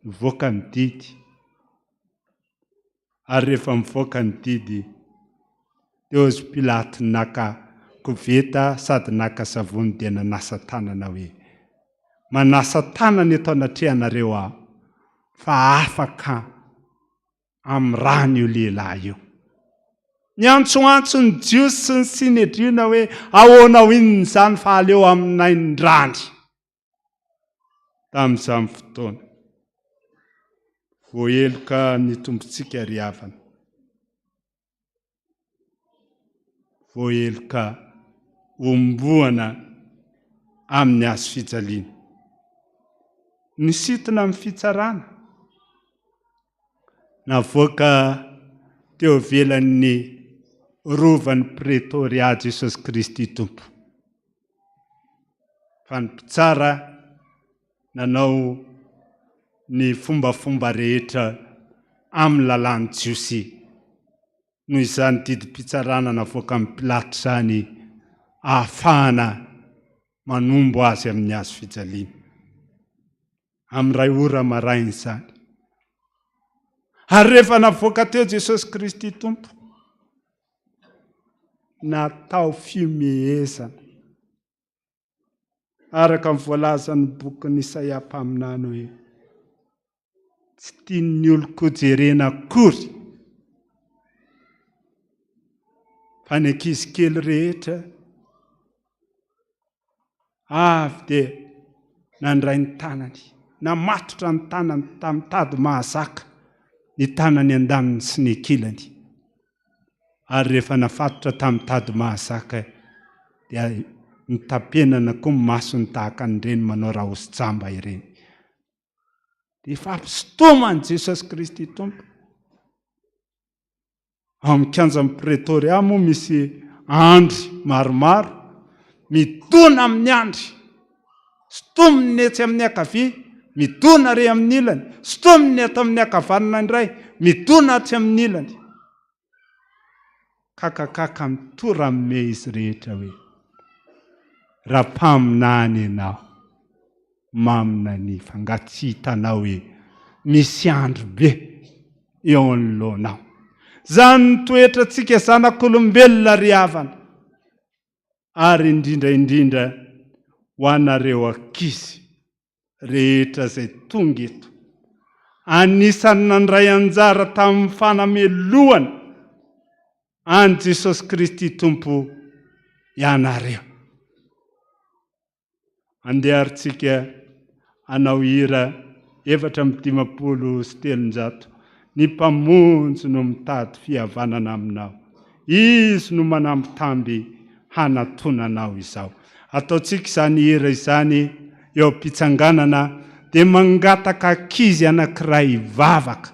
B: Nivoaka ny didy. Ary rehefa mivoaka ny didy, dia hozy Pilato naka koveta sady naka savony dia nanasa tanana hoe, Manasa tanana eto anatrehanareo aho, fa afaka amin'ny rany io lehilahy io. Niantsoantso ny Jiosy sy ny Synedriona hoe, Ahoana ho inona izany fa aleo aminay ny rany. Tamin'izany fotoana, voaheloka ny Tompontsika ry havana. Voaheloka homboana amin'ny hazo fijaliana. Nisintona amin'ny fitsarana, navoaka teo ivelan'ny rovan'i Pretoria Jesosy Kristy Tompo. Fa ny mpitsara nanao ny fombafomba rehetra amin'ny lalàn'ny Jiosy. Noho izany didim-pitsarana navoakan'i Pilato izany ahafahana manombo azy amin'ny hazo fijaliana. Amin'ny iray ora maraina izany. Ary rehefa navoaka teo Jesosy Kristy Tompo, natao fihomehezana. Araka ny voalazan'ny bokin'i Isaia mpaminany hoe, Tsy tian'ny olon-ko jerena akory fa ny ankizy kely rehetra avy dia nandray ny tanany, namatotra ny tanany tamin'ny tady mahazaka ny tanany andaniny sy ny ankilany. Ary rehefa nafatotra tamin'ny tady mahazaka dia nitapenana koa ny masony tahaka an'ireny manao rahosi-jamba ireny. Dia efa ampisintoman'i Jesosy Kristy Tompo. Ao amin'ny kianjan'i Pretoria moa misy andry maromaro, midona amin'ny andry. Sintominy ny etsy amin'ny ankavia, midona ary amin'ny ilany. Sintominy ny ato amin'ny ankavanana indray, midona atsy amin'ny ilany. Kakakaka mitoramme izy rehetra hoe, Raha mpaminany ianao, maminania fa nga tsy hitanao hoe misy andro be eo anoloanao. Izany ny toetrantsika zanak'olombelona ry havana, ary indrindra indrindra ho anareo ankizy. rehetra izay tonga eto. Anisan'ny nandray anjara tamin'ny fanamelohana an'i Jesosy Kristy Tompo ianareo. Andeha ary tsika hanao hira 354, Ny Mpamonjy no mitady fihavanana aminao. Izy no manambitamby hanatonanao izao. Ataontsika izany hira izany eo am-pitsanganana dia mangataka ankizy anankiray hivavaka,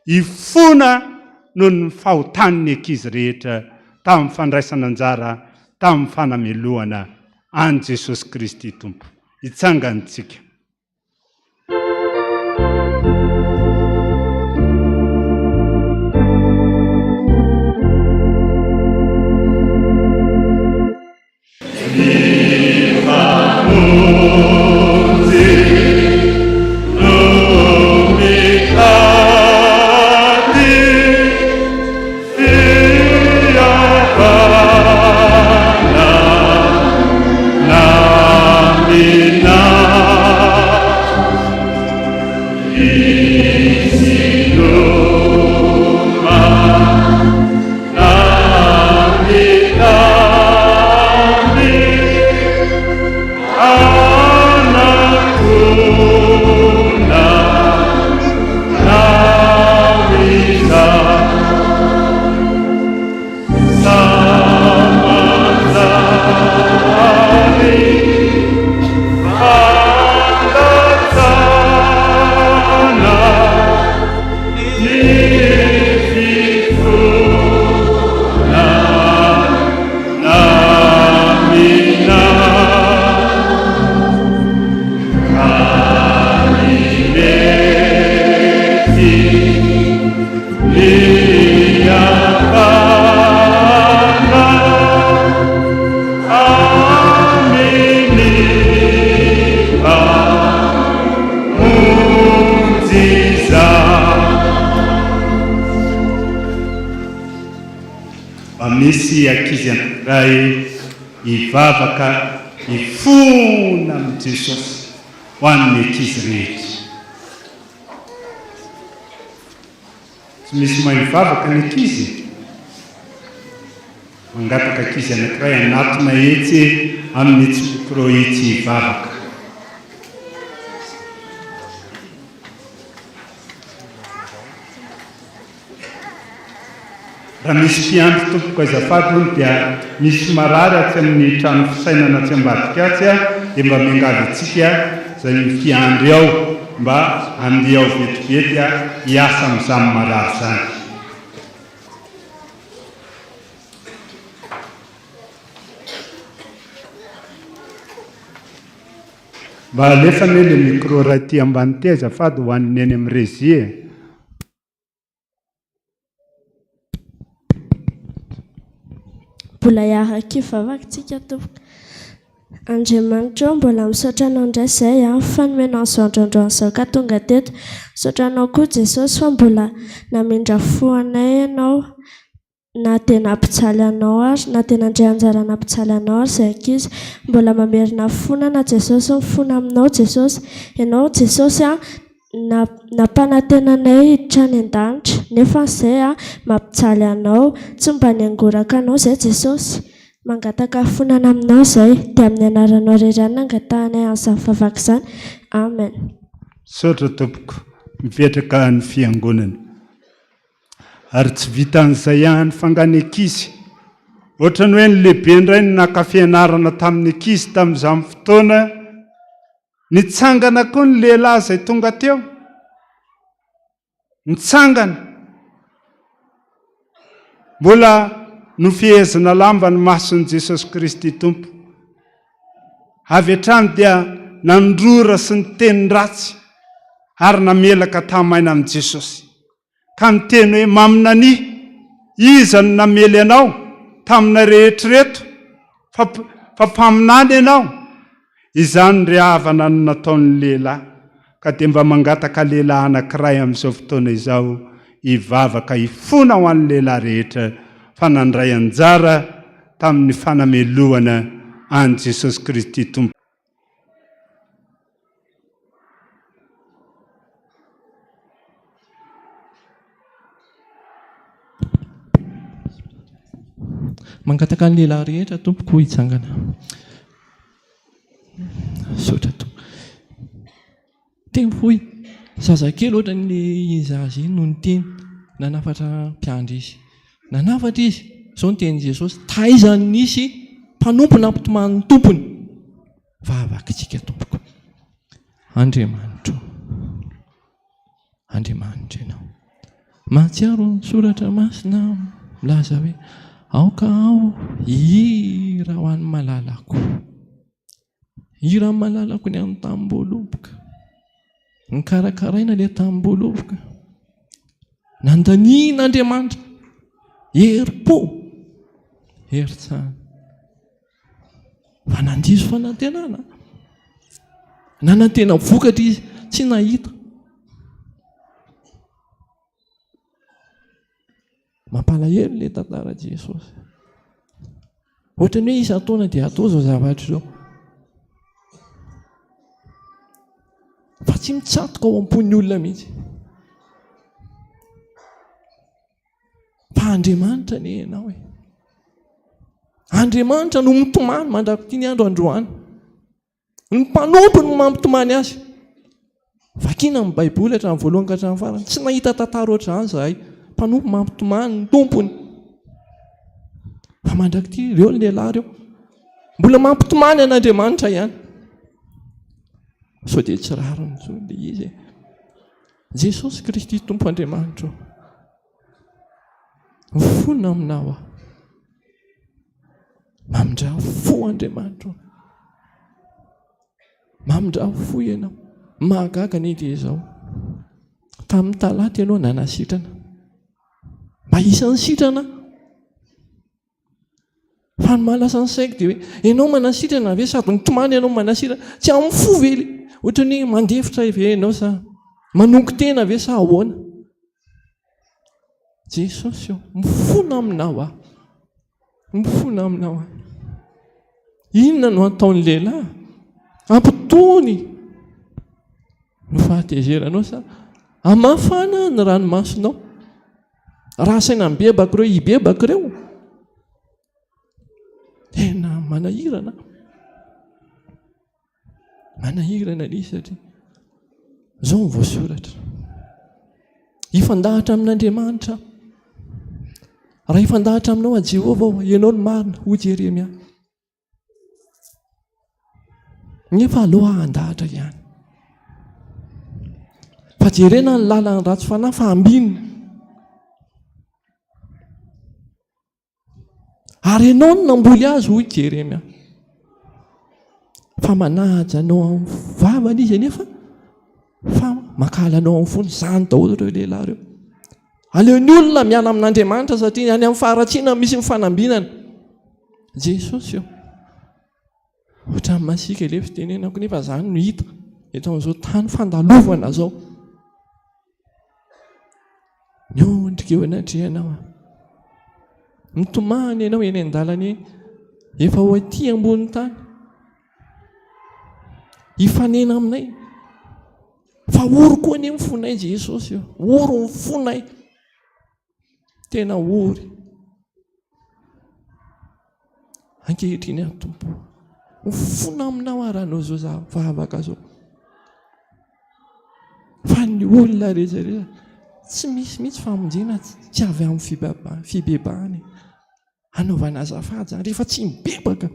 B: hifona noho ny fahotan'ny ankizy rehetra tamin'ny fandraisana anjara tamin'ny fanamelohana an'i Jesosy Kristy Tompo. Hitsangantsika. Mba misy ankizy anankiray hivavaka hifona amin'i Jesosy ho an'ny ankizy rehetra. Tsy misy mahay mivavaka ny ankizy e! Mangataka ankizy anankiray hanatona etsy amin'itsy micro itsy hivavaka. Raha misy mpiandry tompoko azafady hono dia misy marary atsy amin'ny trano fisainana atsy ambadika atsy dia mba miangavy antsika izay mpiandry ao mba handeha ao vetivety hiasa amin'izany marary izany. Mba alefa anie le micro iray ity ambany ity azafady ho an'ny eny amin'ny régie e.
C: Mbola hiaraka hivavaka tsika tompoko. Andriamanitra ô, mbola misaotra anao indray izay an, fa nomenao an'izao andro androany izao ka tonga teto. Misaotra anao koa Jesosy fa mbola namindra fo anay ianao na dia nampijaly anao ary, na dia nandray anjara nampijaly anao ary izay ankizy. Mbola mamerina fonana Jesosy, mifona aminao Jesosy. Ianao Jesosy an, Nampanantena anay hiditra any an-danitra, nefa izay a, mampijaly anao, tsy mba niangoraka anao izay Jesosy. Mangataka hafonana aminao izay, dia amin'ny anaranao irery ihany no angatahanay an'izany vavaka izany. Amen.
B: Misaotra tompoko, mipetraka ny fiangonana. Ary tsy vitan'izay ihany f'angaha ny ankizy. Ohatran'ny hoe ny lehibe indray no naka fianarana tamin'ny ankizy tamin'izany fotoana. Nitsangana koa ny lehilahy izay tonga teo. Nitsangana. Mbola nofehezina lamba ny mason'i Jesosy Kristy Tompo. Avy hatrany dia nandrora sy niteny ratsy ary namelaka tamaina amin'i Jesosy. Ka niteny hoe, Maminania, iza no namely anao? taminay rehetra ireto fa fa mpaminany ianao. Izany ry havana no nataon'ny lehilahy, ka dia mba mangataka lehilahy anankiray amin'izao fotoana izao hivavaka hifona ho an'ny lehilahy rehetra fa nandray anjara tamin'ny fanamelohana an'i Jesosy Kristy Tompo.
D: Mangataka ny lehilahy rehetra tompoko hitsangana. Misaotra Tompo. Teny fohy, zazakely ohatran'ny iny zaza iny no niteny, nanafatra mpiandry izy. Nanafatra izy, izao ny tenin'i Jesosy, taiza no nisy mpanompo nampitomany ny tompony? Vavakitsika tompoko. Andriamanitro, Andriamanitra ianao. Mahatsiaro ny soratra masina aho milaza hoe aoka aho hihira ho an'ny malalako. Hira amin'ny malalako ny an'ny tamim-boaloboka. Nikarakaraina ilay tamim-boaloboka. Nandanian'Andriamanitra herim-po, herin-tsaina. Fa nandiso fanantenana. Nanantena vokatra izy, tsy nahita. Mampalahelo ilay tantara Jesosy. Ohatran'ny hoe isan-taona dia atao izao zavatra izao. Fa tsy mitsatoka ao am-pon'ny olona mihitsy. Fa Andriamanitra anie ianao e. Andriamanitra no mitomany mandrak'ity ny andro androany. Ny mpanompo no mampitomany azy. Vakina ny Baiboly hatramin'ny voalohany ka hatramin'ny farany. Tsy nahita tantara ohatr'izany izahay. Mpanompo mampitomany ny tompony. Fa mandrak'ity ireo ny lehilahy ireo. Mbola mampitomany an'Andriamanitra ihany. Sao dia tsy rariny intsony ilay izy e. Jesosy Kristy Tompo Andriamanitro. Mifona aminao aho. Mamindrà fo Andriamanitro. Mamindrà fo ianao. Mahagaga anie dia izao. Tamin'ny talata ianao nanasitrana. Mba isan'ny sitrana. Fa ny mahalasa ny saiko dia hoe ianao manasitrana ve sady mitomany ianao manasitrana? Tsy amin'ny fo ve le? Ohatran'ny hoe mandefitra ve ianao sa manongo tena ve sa ahoana? Jesosy ô, mifona aminao aho. Mifona aminao aho. Inona no ataon'ny lehilahy? Ampitony ny fahatezeranao sa hamafana ny ranomasonao? Raha asaina mibebaka ireo, hibebaka ireo. Tena manahirana. Manahirana ilay izy satria izao no voasoratra. Hifandahatra amin'Andriamanitra aho. Raha hifandahatra aminao aho Jehovah aho, ianao no marina, hoy Jeremia. Nefa aleo aho handahatra ihany. Fa jerena ny lalan'ny ratsy fanahy fa ambinina. Ary ianao no namboly azy, hoy Jeremia. Fa manaja anao amin'ny vavany izy anefa, fa mankahala anao amin'ny fony. Izany daholo ireo lehilahy ireo. Aleon'ny olona miala amin'Andriamanitra satria any amin'ny faharatsiana misy ny fanambinana. Jesosy io. Ohatran'ny masiaka ilay fitenenako nefa izany no hita eto amin'izao tany fandalovana izao. Miondrika eo anatrehanao aho. Mitomany ianao eny an-dalana eny. Efa ho aty ambony tany. Hifanena aminay. Fa ory koa anie ny fonay Jesosy io. Ory ny fonay. Tena ory. Ankehitriny aho Tompo. Mifona aminao aho raha hanao izao vavaka izao. Fa ny olona rehetra rehetra tsy misy mihitsy famonjena tsy avy amin'ny fibebahana. Hanaovana azafady izany rehefa tsy mibebaka.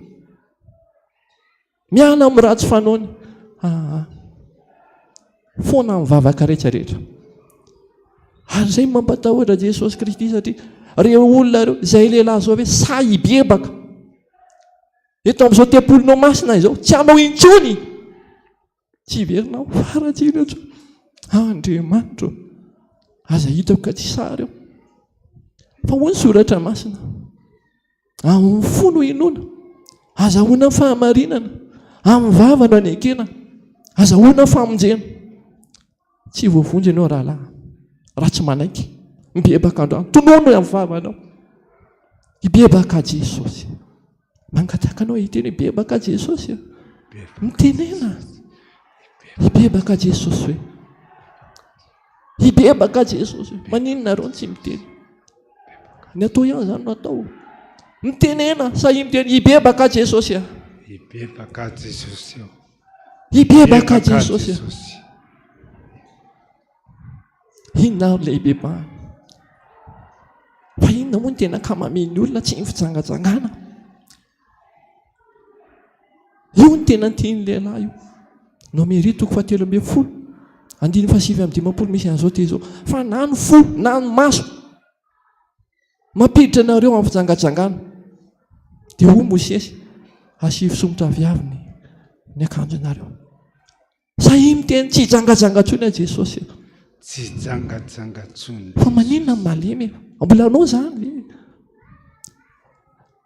D: Miala amin'ny ratsy fanaony. Aa. Foana amin'ny vavaka rehetra rehetra. Ary izay mampatahotra Jesosy Kristy satria ireo olona ireo, izay lehilahy izao ve sahy hibebaka eto amin'izao tempolinao masina izao, tsy hanao intsony. Tsy hiverina aho faratsiana intsony. Andriamanitro, aza hitako ka tsy sary eo. Fa hoy ny soratra masina. Amin'ny fo no inoana, azahoana fahamarinana, amin'ny vava no anekena, azahoana famonjena. Tsy voavonjy ianao rahalahy raha tsy manaiky mibebaka androany. Tonono amin'ny vavanao. Hibebaka Jesosy. Mangataka anao hiteny hibebaka Jesosy. Mitenena. Hibebaka Jesosy hoe. Hibebaka Jesosy. Maninona nareo tsy miteny? Ny atao ihany izany no atao. Mitenena, sahia miteny hibebaka Jesosy.
B: Hibebaka Jesosy.
D: Hibebaka Jesosy. Inona ary ilay hibebahana? Fa inona moa ny tena ankamamin'ny olona tsy ny fijangajangana? Io ny tena tian'ny lehilahy io. Nomery toko fahatelo ambin'ny folo, andininy fahasivy amby dimampolo misy an'izao teny izao. Fa na ny fo na ny maso mampiditra anareo amin'ny fijangajangana. Dia hoy Mosesy, asivo somotra aviavy ny ny akanjonareo. Sahia miteny tsy hijangajanga intsony aho Jesosy.
B: Tsy hijangajanga intsony.
D: Fa maninona ny malemy e? Mbola anao izany ve?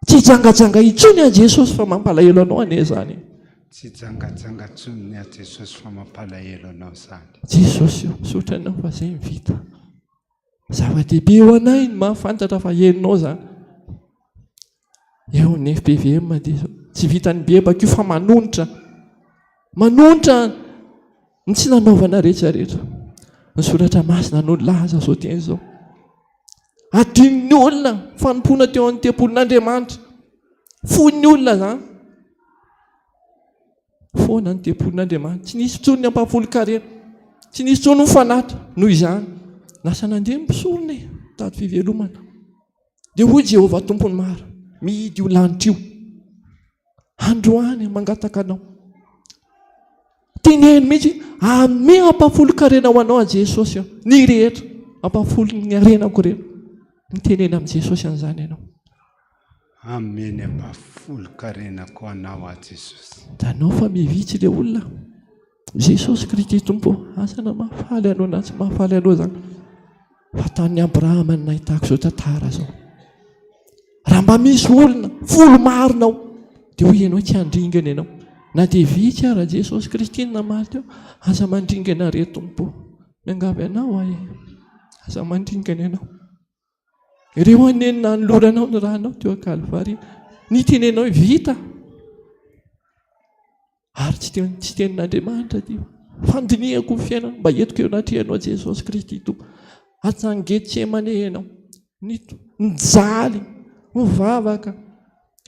D: Tsy hijangajanga intsony aho Jesosy fa mampalahelo anao anie izany.
B: Tsy hijangajanga intsony aho Jesosy fa mampalahelo anao izany.
D: Jesosy o, misaotra anao fa izay ny vita. Zava-dehibe ho anay ny mahafantatra fa henonao izany. Eo ny FPVM dia tsy vitan'ny mibebaka io fa manonitra. Manonitra ny tsy nanaovana rehetra rehetra. Ny soratra masina no nilaza izao teny izao. Adinon'ny olona fanompoana teo amin'ny tempolin'Andriamanitra. Foin'ny olona izany. Foana ny tempolin'Andriamanitra. Tsy nisy intsony ny ampahafolon-karena. Tsy nisy intsony ny fanatitra. Noho izany, lasa nandeha ny mpisorona e, nitady fivelomana. Dia hoy Jehovah Tompon'ny maro, mihidy io lanitra io. Androany mangataka anao. Teneno mihitsy, hanome ampahafolon-karena ho anao an'i Jesosy aho. Ny rehetra, ampahafolon'ny harenako ireny. Mitenena amin'i Jesosy an'izany ianao.
B: Amen ampahafolon-karenako ho anao aho Jesosy.
D: Hitanao fa mivitsy ilay olona. Jesosy Kristy Tompo, asa na mahafaly anao na tsy mahafaly anao izany. Fa tamin'i Abrahama no nahitako izao tantara izao. Raha mba misy olona folo marina ao, dia hoy ianao tsy handringana ianao. Na dia vitsy ara Jesosy Kristy no namaly teo, aza mandringana re Tompo. Miangavy anao aho e. Aza mandringana ianao. Ireo anie no nanoloranao ny ranao teo Kalvary. Nitenenao hoe vita. Ary tsy teny tsy tenin'Andriamanitra ity. Fandinihako ny fiainana mba entiko eo anatrehanao Jesosy Kristy Tompo. Hatrany Getsemane ianao. Nijaly, nivavaka,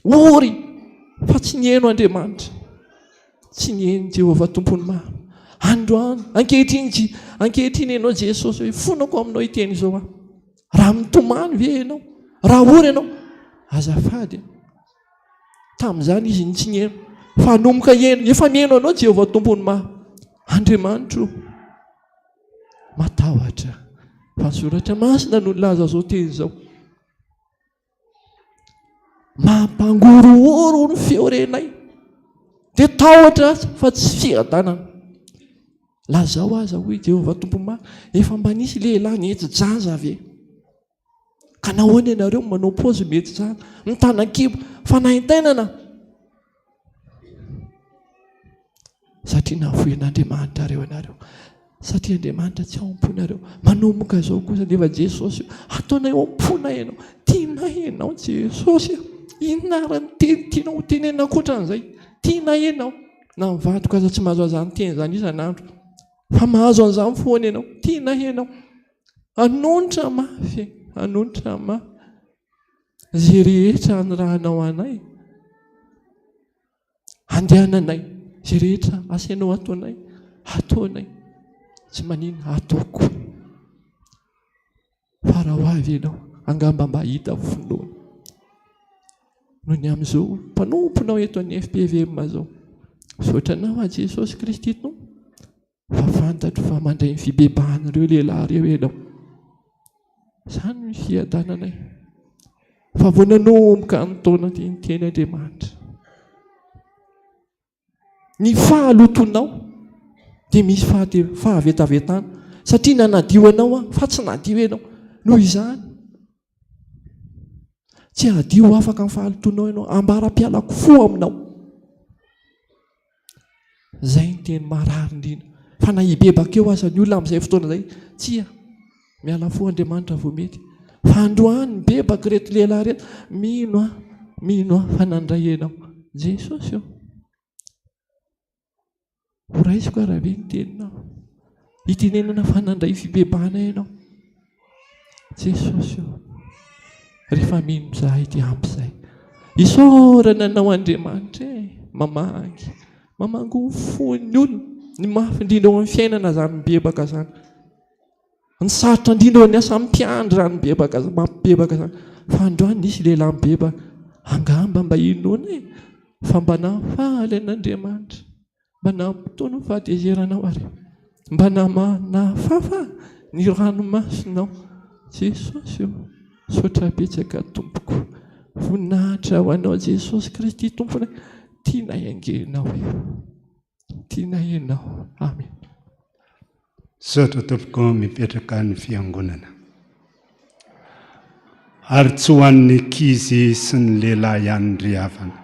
D: ory fa tsy nihaino Andriamanitra. Tsy nihaino Jehovah Tompon'ny maro. Androany, ankehitriny, ankehitriny ianao Jesosy hoe fonako aminao hiteny izao aho. Raha mitomany ve ianao? Raha ory ianao? Azafady. Tamin'izany izy no tsy nihaino. Fa hanomboka hihaino. Efa mihaino anao Jehovah Tompon'ny maro. Andriamanitro, matahotra. Fa ny soratra masina no nilaza izao teny izao. Mampangorohoro ny feo renay. Dia tahotra fa tsy fiadanana. Lazao aza, hoy Jehovah Tompon'ny maro, efa mba nisy lehilahy nihetsi-jaza ve? Ka nahoana ianareo no manao paozy mihetsi-jaza, mitanan-kibo, fanaintainana? Satria nahafoy an'Andriamanitra ireo ianareo. Satria Andriamanitra tsy ao am-ponareo. Manomboka izao kosa nefa Jesosy, ataonay ao am-ponay ianao. Tianay ianao Jesosy. Inona ary ny teny tianao ho tenenina ankoatran'izay? Tianay ianao. Na ny vadiko aza tsy mahazo an'izany teny izany isan'andro. Fa mahazo an'izany foana ianao. Tianay ianao. Hanonitra mafy, hanonitra mafy. Izay rehetra anirahanao anay, andehananay. Izay rehetra asainao ataonay, ataonay. Tsy maninona, ataoko. Fa raha ho avy ianao, angamba mba hahita finoana. Noho ny amin'izao mpanomponao eto amin'ny FPVM izao. Misaotra anao aho Jesosy Kristy Tompo. Fa fantatro fa mandray ny fibebahan'ireo lehilahy ireo ianao. Izany ny fiadananay. Fa vao nanomboka ny taona dia niteny Andriamanitra. Ny fahalotoanao dia misy fahavetavetana satria nanadio anao aho fa tsy nadio ianao. Noho izany. Tsy hadio ho afaka amin'ny fahalotoanao ianao, ambara-pialako fo aminao. Izay ny teny marary indrindra. Fa na hibebaka eo aza ny olona amin'izay fotoana izay, tsia, miala fo Andriamanitra vao mety. Fa androany mibebaka ireto lehilahy ireto, mino aho, mino aho fa nandray ianao. Jesosy ô. Ho raisiko ary ve ny teninao? Hitenenana fa nandray fibebahana ianao. Jesosy ô, rehefa mino izahay dia ampy izay. Isaorana anao Andriamanitra e, mamangy, mamangy ny fon'ny olona. Ny mafy indrindra ao amin'ny fiainana izany mibebaka izany. Ny sarotra indrindra eo amin'ny asa mpiandry izany mibebaka, mampibebaka izany. Fa androany nisy lehilahy mibebaka. Angamba mba inoana e, fa mba nahafaly an'Andriamanitra. Mba nampitony ny fahatezeranao ary mba nahafafa ny ranomasonao. Jesosy o, misaotra betsaka tompoko. Voninahitra ho anao Jesosy Kristy Tomponay. Tianay ange ianao e. Tianay ianao. Amen.
B: Misaotra tompoko mipetraka ny fiangonana. Ary tsy ho an'ny ankizy sy ny lehilahy ihany ry havana.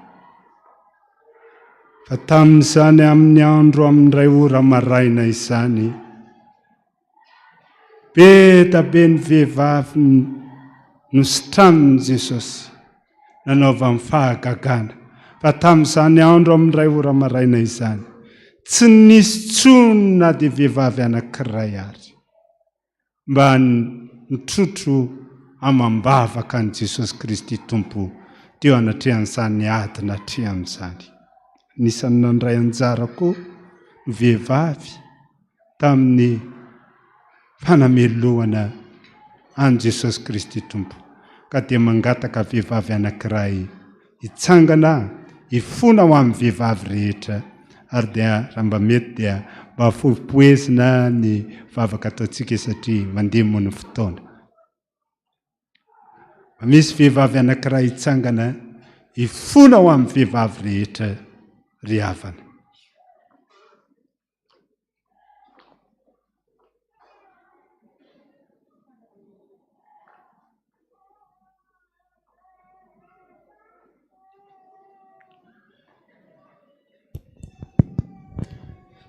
B: Fa tamin'izany amin'ny andro amin'ny iray ora maraina izany, be da be ny vehivavy nositranin'i Jesosy, nanaovany fahagagana. Fa tamin'izany andro amin'ny iray ora maraina izany, tsy nisy intsony na dia vehivavy anankiray ary. mba nitrotro amam-bavaka an'i Jesosy Kristy Tompo teo anatrehan'izany ady natrehany izany. Anisan'ny nandray anjara koa ny vehivavy tamin'ny fanamelohana an'i Jesosy Kristy Tompo, ka dia mangataka vehivavy anankiray Hitsangana hifona ho amin'ny vehivavy rehetra ary dia raha mba mety dia mba fohipohezina ny vavaka ataontsika satria mandeha moa ny fotoana. Mba misy vehivavy anankiray hitsangana hifona ho amin'ny vehivavy rehetra ry havana.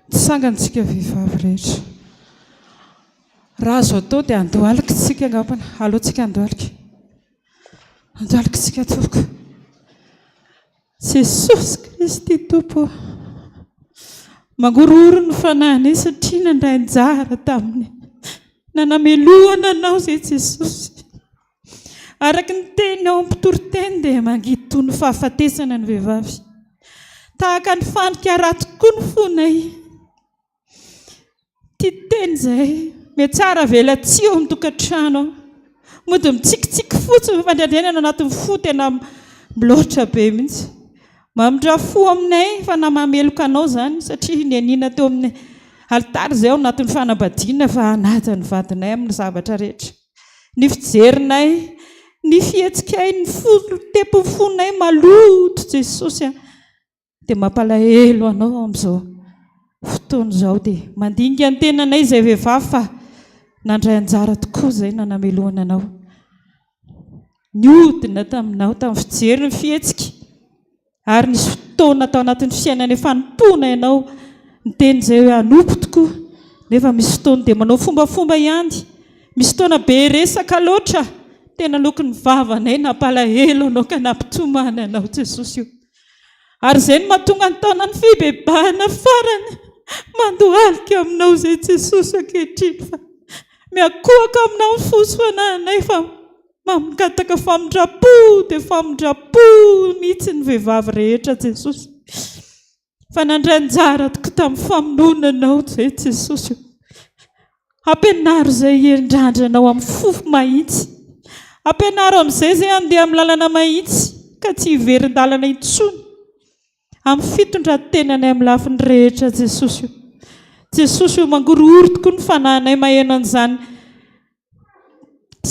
E: Tsangana isika vehivavy rehetra. Raha azo atao dia andohalika isika angambany. Aleo tsika andohalika. Andohalika isika tompoko. Jesosy Kristy Tompo ô! Mangorohoro ny fanahinay satria nandray anjara tamin'ny nanamelohana Anao izay Jesosy. Araka ny teny ao amin'ny mpitoriteny dia mangidy toy ny fahafatesana ny vehivavy. Tahaka ny fandrika ratsy koa ny fonay. Tia tena izahay. Mihatsara velatsihy ao amin'ny tokantrano aho. Mody mitsikitsiky fotsiny fa indraindray ny any anatin'ny fo tena miloatra be mihitsy. Mamindra fo aminay fa na mameloka anao izany satria nianiana teo amin'ny alitara izahay ao anatin'ny fanambadiana fa hanaja ny vadinay amin'ny zavatra rehetra. Ny fijerinay, ny fihetsikay, ny fo, tempon'ny fonay maloto Jesosy a. Dia mampalahelo anao amin'izao fotoana izao dia mandinika ny tenanay izay vehivavy fa nandray anjara tokoa izay nanamelohana anao. Niodina taminao tamin'ny fijery ny fihetsika ary nisy fotoana tao anatin'ny fiainana efa fanompoana ianao niteny izay hoe hanompo tokoa nefa misy fotoana dia manao fombafomba ihany misy fotoana be resaka loatra tena lokon'ny vavanay nampalahelo anao ka nampitomany anao Jesosy io. Ary izay no mahatonga ny taonan'ny fibebahana farany mandohalika aminao izay Jesosy ankehitriny fa miakohaka aminao ny fo sy fanahinay fa mangataka famindram-po dia famindram-po mihitsy ny vehivavy rehetra Jesosy fa nandray anjara tokoa tamin'ny famonoana anao izay Jesosy Ampianaro izay hirindrandra anao amin'ny fo mahitsy. Ampianaro amin'izay izay handeha amin'ny lalana mahitsy ka tsy hiverin-dalana intsony. Amin'ny fitondran-tenanay amin'ny lafiny rehetra Jesosy o. Jesosy o, mangorohoro tokoa ny fanahinay maheno an'izany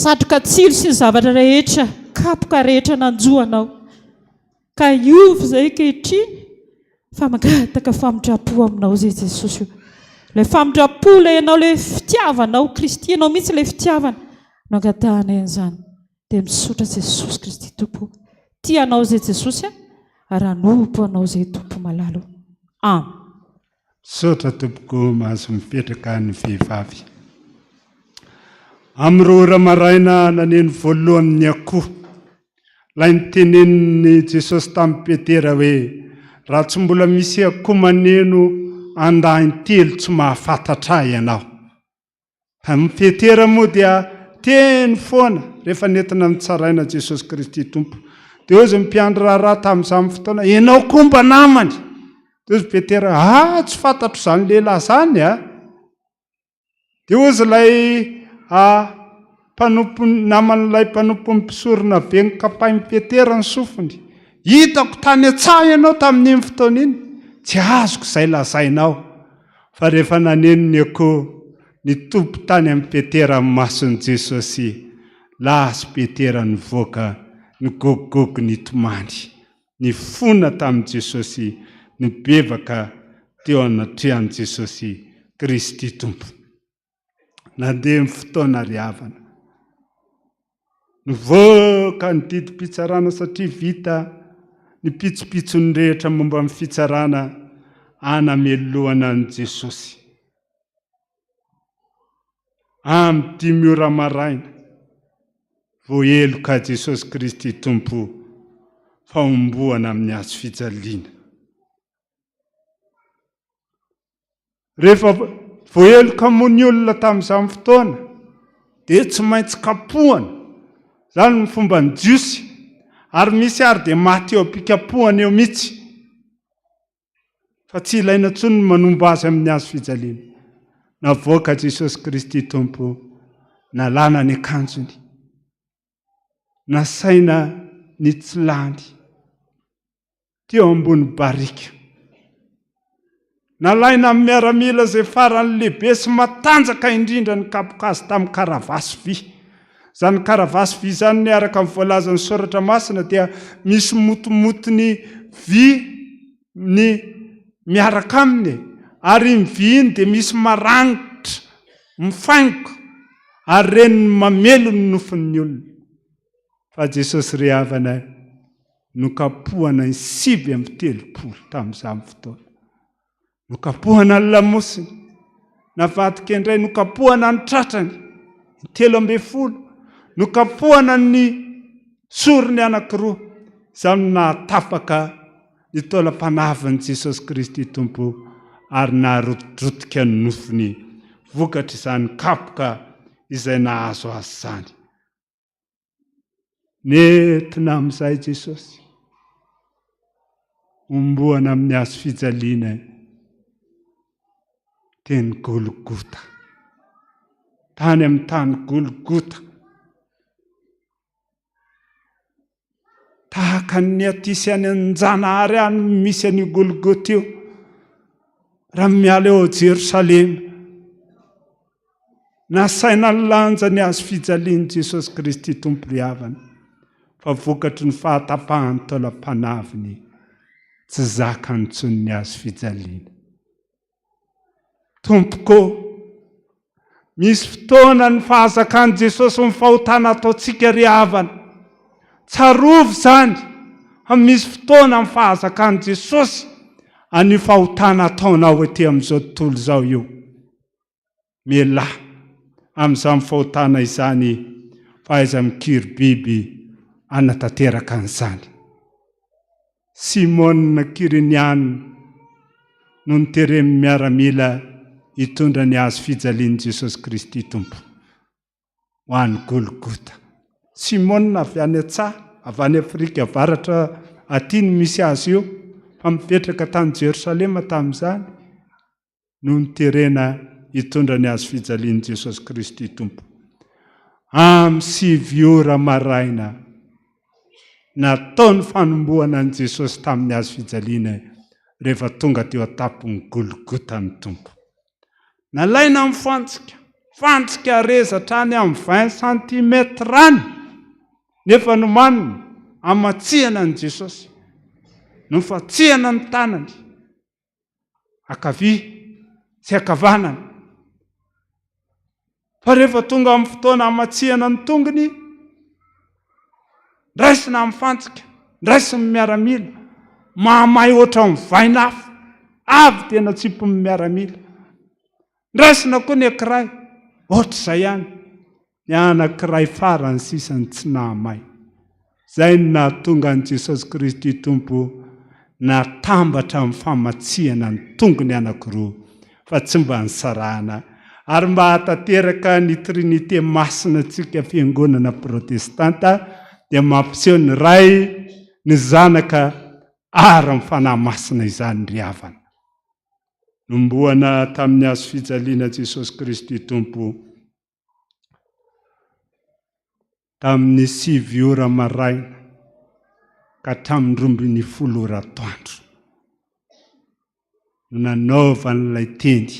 E: satroka tsilo sy ny zavatra rehetra, kapoka rehetra nanjo anao. Ka hiova izay ankehitriny fa mangataka famindram-po aminao izay Jesosy o. Ilay famindram-po ilay ianao ilay fitiavanao Kristy ianao mihitsy ilay fitiavana no angatahanay an'izany. Dia misaotra Jesosy Kristy Tompo o. Tia Anao izay Jesosy a, ary hanompo Anao izay Tompo malala o. Amen.
B: Misaotra tompoko mahazo mipetraka ny vehivavy. Amin'ny roa ora maraina naneno voalohany ny akoho. Ilay nitenenin'i Jesosy tamin'i Petera hoe raha tsy mbola misy akoho maneno andahy intelo tsy mahafantatra ahy ianao. Amin'i Petera moa dia teny foana rehefa nentina notsaraina Jesosy Kristy Tompo. Dia hoy izy mpiandry raharaha tamin'izany fotoana, ianao koa mba namany. Dia hoy izy Petera, ah tsy fantatro izany lehilahy izany a. Dia hoy izy ilay ah, mpanompo naman'ilay mpanompon'ny mpisorona be nokapain'i Petera ny sofiny. Hitako tany an-tsaha ianao tamin'iny fotoana iny, tsy azoko izay lazainao. Fa rehefa naneno ny akoho, nitopy tany amin'i Petera ny mason'i Jesosy. Lasa Petera nivoaka, nigogogogo nitomany. Nifona tamin'i Jesosy, nibebaka teo anatrehan'i Jesosy Kristy Tompo. Nandeha ny fotoana ry havana. Nivoaka ny didim-pitsarana satria vita ny pitsopitsony rehetra momba ny fitsarana anamelohana an'i Jesosy. Amin'ny 5 ora maraina, voaheloka Jesosy Kristy Tompo fa homboana amin'ny hazo fijaliana. Rehefa voaheloka moa ny olona tamin'izany fotoana dia tsy maintsy kapohana. Izany ny fomban'ny Jiosy. Ary misy ary dia maty eo am-pikapohana eo mihitsy. Fa tsy ilaina intsony ny manombo azy amin'ny hazo fijaliana. Navoaka Jesosy Kristy Tompo, nalana ny akanjony. Nasaina nitsilany. teo ambony barika. Nalaina amin'ny miaramila izay farany lehibe sy matanjaka indrindra ny kapoka azy tamin'ny karavasy vy. Izany karavasy vy izany araka ny voalazan'ny soratra masina dia misy motomotony vy ny miaraka aminy ary iny vy iny dia misy maranitra mifaingoka ary ireny no mamely ny nofon'ny olona. Fa Jesosy ry havana nokapohana ny 39 tamin'izany fotoana. Nokapohana ny lamosiny, navadika indray nokapohana ny tratrany, ny 13, nokapohana ny sorony anankiroa. Izany no nahatapaka ny taolam-panavin'i Jesosy Kristy Tompo ary naharotidrotika ny nofony vokatr'izany kapoka izay nahazo azy izany. Nentina amin'izay Jesosy. Homboana amin'ny hazo fijaliana teny Golgota. Tany amin'ny tany Golgota. Tahaka ny aty sy any an-janahary any misy an'io Golgota io. Raha miala eo Jerosalema. Nasaina nilanja ny hazo fijalian'i Jesosy Kristy Tompo ry havana, fa vokatry ny fahatapahan'ny taolam-panaviny, tsy zakany intsony ny hazo fijaliana. Tompoko, misy fotoana ny fahazakan'i Jesosy ny fahotana ataontsika ry havana. Tsarovy izany fa misy fotoana ny fahazakan'i Jesosy an'io fahotana ataonao ety amin'izao tontolo izao io. Mialà amin'izany fahotana izany fa aiza mikiry biby hanatanteraka an'izany. Simona Kyreniana no noteren'ny miaramila hitondra ny hazo fijalian'i Jesosy Kristy Tompo ho any Golgota. Simona avy any an-tsaha, avy any Afrika Avaratra aty no misy azy io, fa mipetraka tany Jerosalema tamin'izany. no noterena hitondra ny hazo fijalian'i Jesosy Kristy Tompo. Amin'ny 9 ora maraina, natao ny fanombohana an'i Jesosy tamin'ny hazo fijaliana rehefa tonga teo an-tampon'i Golgota ny Tompo. Nalaina ny fantsika, fantsika reza hatrany amin'ny 20 centimètres any, nefa nomanina hamatsihana an'i Jesosy. Nofatsihana ny tanany. ankavia sy ankavanana. Fa rehefa tonga amin'ny fotoana hamatsihana ny tongony, Raisina amin'ny fantsika, raisin'ny miaramila, mahamay ohatran'ny vainafo, avy dia natsipin'ny miaramila. Raisina koa ny ankiray, ohatr'izay ihany. Ny anankiray farany sisa no tsy nahamay. Izay no nahatonga an'i Jesosy Kristy Tompo natambatra amin'ny famatsihana ny tongony anankiroa fa tsy mba nisarahana ary mba hahatanteraka ny Trinite Masina antsika Fiangonana Protestanta dia mampiseho ny Ray, ny Zanaka ary ny Fanahy Masina izany ry havana. Nombohana tamin'ny hazo fijaliana Jesosy Kristy Tompo tamin'ny 9 ora maraina ka hatramin'ny 12 ora atoandro no nanaovan'ilay teny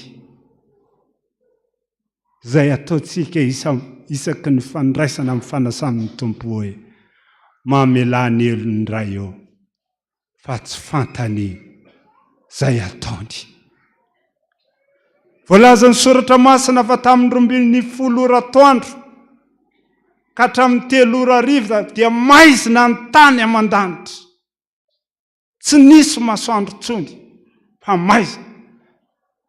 B: izay ataontsika isaky ny fandraisana amin'ny fanasan'ny Tompo hoe mamelà ny helony Ray ô fa tsy fantany izay ataony. Voalazan'ny soratra masina fa tamin'ny 12 ora atoandro ka hatramin'ny 3 ora hariva dia maizina ny tany aman-danitra. Tsy nisy masoandro intsony fa maizina.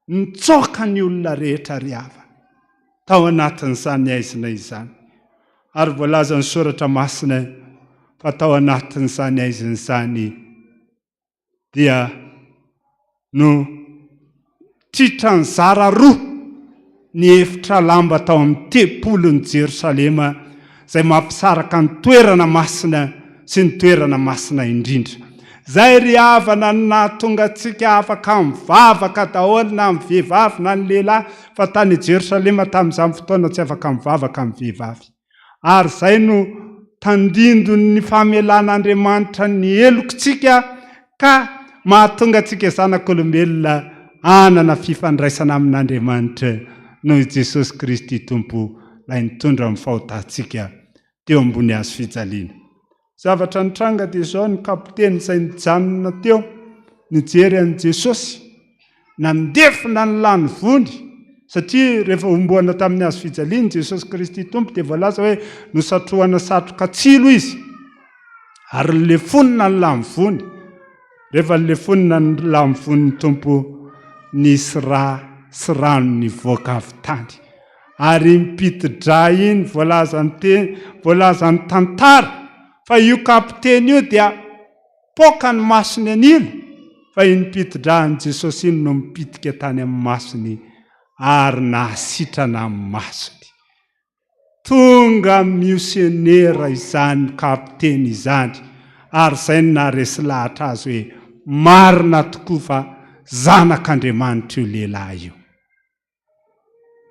B: Nitsoaka ny olona rehetra ry havana tao anatin'izany haizina izany. Ary voalazan'ny soratra masina fa tao anatin'izany haizina izany dia no tritra nizara roa ny efitra lamba tao amin'ny tempolin'i Jerosalema izay mampisaraka ny toerana masina sy ny toerana masina indrindra. Izay ry havana no nahatonga antsika afaka mivavaka daholo na ny vehivavy na ny lehilahy fa tany Jerosalema tamin'izany fotoana tsy afaka mivavaka ny vehivavy. Ary izay no tandindon'ny famelan'Andriamanitra ny helokintsika ka mahatonga antsika zanak'olombelona hanana fifandraisana amin'Andriamanitra noho i Jesosy Kristy Tompo ilay nitondra ny fahotantsika teo ambony hazo fijaliana. Zavatra nitranga dia izao, ny kapiteny izay nijanona teo nijery an'i Jesosy, nandefona ny lany vony, satria rehefa homboana tamin'ny hazo fijaliana Jesosy Kristy Tompo dia voalaza hoe nosatrohana satroka tsilo izy ary nolefonina ny lany vony. Rehefa nolefonina ny lany vonin'ny Tompo, nisy ra sy rano nivoaka avy tany. Ary iny piti-drà iny voalazan'ny teny, voalazan'ny tantara fa io kapiteny io dia poaka ny masony an'ila fa iny piti-drà an'i Jesosy iny no mipitika tany amin'ny masony ary nahasitrana ny masony. Tonga miosionera izany kapiteny izany ary izay no naharesy lahatra azy hoe marina tokoa fa zanak'Andriamanitra io lehilahy io.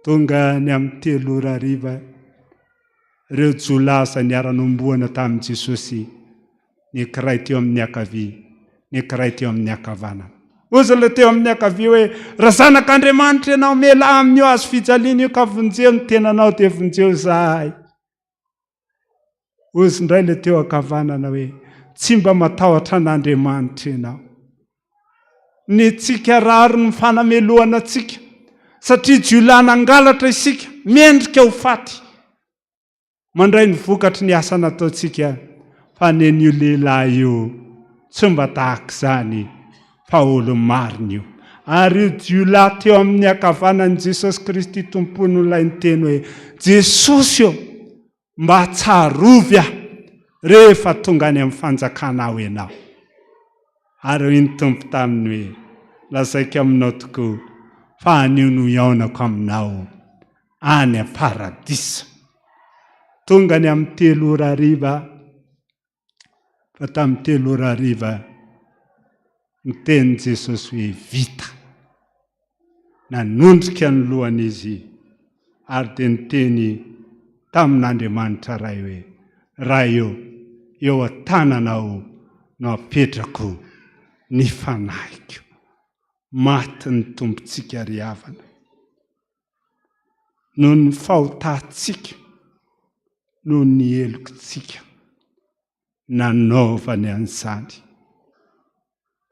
B: Tonga ny amin'ny 3 ora hariva ireo jiolahy izay niara-nohomboana tamin'i Jesosy, ny ankiray teo amin'ny ankavia, ny ankiray teo amin'ny ankavanana. Hoy ilay teo amin'ny ankavia hoe, Raha zanak'Andriamanitra ianao, mialà amin'io hazo fijaliana io ka vonjeo ny tenanao dia vonjeo izahay. Hoy indray ilay teo ankavanana hoe, Tsy mba matahotra an'Andriamanitra ianao. Ny antsika rariny ny fanamelohana antsika, satria jiolahy nangalatra isika, mendrika ho faty. Mandray ny vokatry ny asa nataontsika, fa nen'io lehilahy io tsy mba tahaka izany fa olo-marina io. Ary io jiolahy teo amin'ny ankavanan'i Jesosy Kristy Tompo no ilay niteny hoe, Jesosy ô, mba tsarovy aho rehefa tonga any amin'ny fanjakanao ianao. Ary hoy ny Tompo taminy hoe, Lazaiko aminao tokoa fa anio no hihaonako aminao any am-paradisa. Tonga ny amin'ny 3 ora hariva Fa tamin'ny 3 ora hariva, niteny Jesosy hoe, Vita. Nanondrika ny lohany Izy ary dia niteny tamin'Andriamanitra Ray hoe, Ray ô, eo an-tananao no apetrako ny fanahiko. Maty ny Tompontsika ry havana. Noho ny fahotantsika, noho ny helokintsika nanaovany an'izany.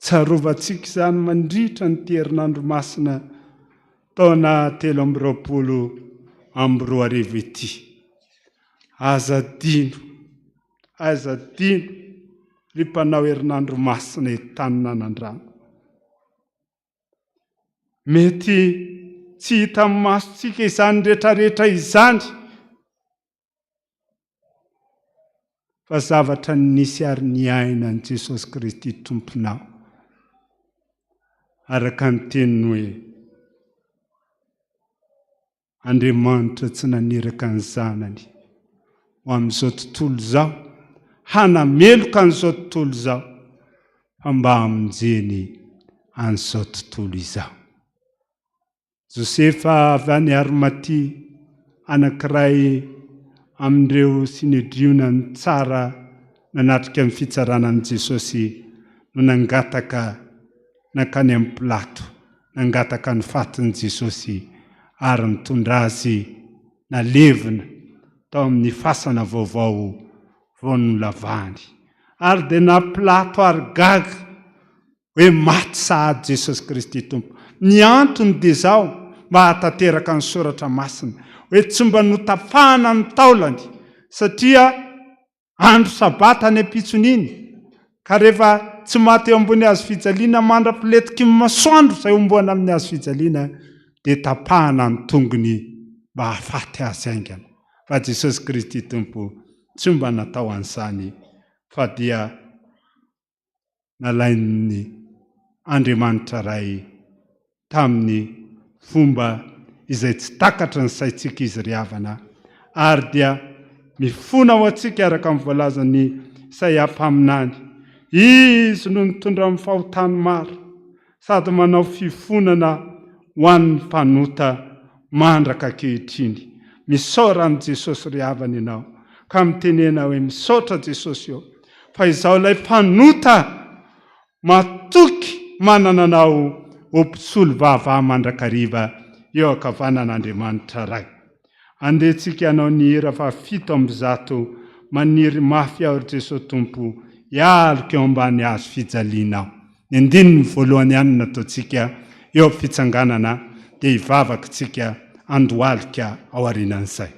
B: Tsarovantsika izany mandritra ny herinandro masina taona 2023 ity. Aza adino. Aiza adino ry mpanao herinandro masina eto tanin'Anandrano. Mety tsy hitan'ny masontsika izany rehetrarehetra izany fa zavatra nisy ary niainan'i Jesosy Kristy Tomponao. Araka ny teniny hoe Andriamanitra tsy naniraka ny Zanany ho amin'izao tontolo izao hanameloka an'izao tontolo izao fa mba hamonjeny an'izao tontolo izao. Josefa avy any Arimatia, anankiray amin'ireo Synedriona nitsara nanatrika ny fitsarana an'i Jesosy no nangataka nankany amin'i Pilato, nangataka ny fatin'i Jesosy ary nitondra azy nalevina tao amin'ny fasana vaovao vao nolavahany. Ary dia na Pilato ary gaga hoe maty sahady Jesosy Kristy Tompo. Ny antony dia izao, mba hahatanteraka ny Soratra Masina, hoe tsy mba notapahana ny taolany, satria andro Sabata ny ampitson'iny, ka rehefa tsy maty eo ambony hazo fijaliana mandra-piletiky ny masoandro izay homboana amin'ny hazo fijaliana, dia tapahana ny tongony mba hahafaty azy haingana. Fa Jesosy Kristy Tompo tsy mba natao an'izany, fa dia nalain'ny Andriamanitra Ray tamin'ny fomba izay tsy takatry ny saintsika izy ry havana, ary dia mifona ho antsika araka ny voalazan'i Isaia mpaminany, Izy no nitondra ny fahotany maro, sady manao fifonana ho an'ny mpanota mandraka ankehitriny. Misaora an'i Jesosy ry havana ianao, ka mitenena hoe, Misaotra Jesosy ô, fa izaho ilay mpanota matoky manana Anao ho mpisolo vava mandrakariva eo ankavanan'Andriamanitra Ray. Andeha tsika hanao ny hira faha 107 Maniry mafy aho ry Jesoa Tompo hialoka eo ambany hazo fijalianao. Ny andininy voalohany ihany no nataontsika eo am-pitsanganana dia hivavaka tsika handohalika ao aorianan'izay.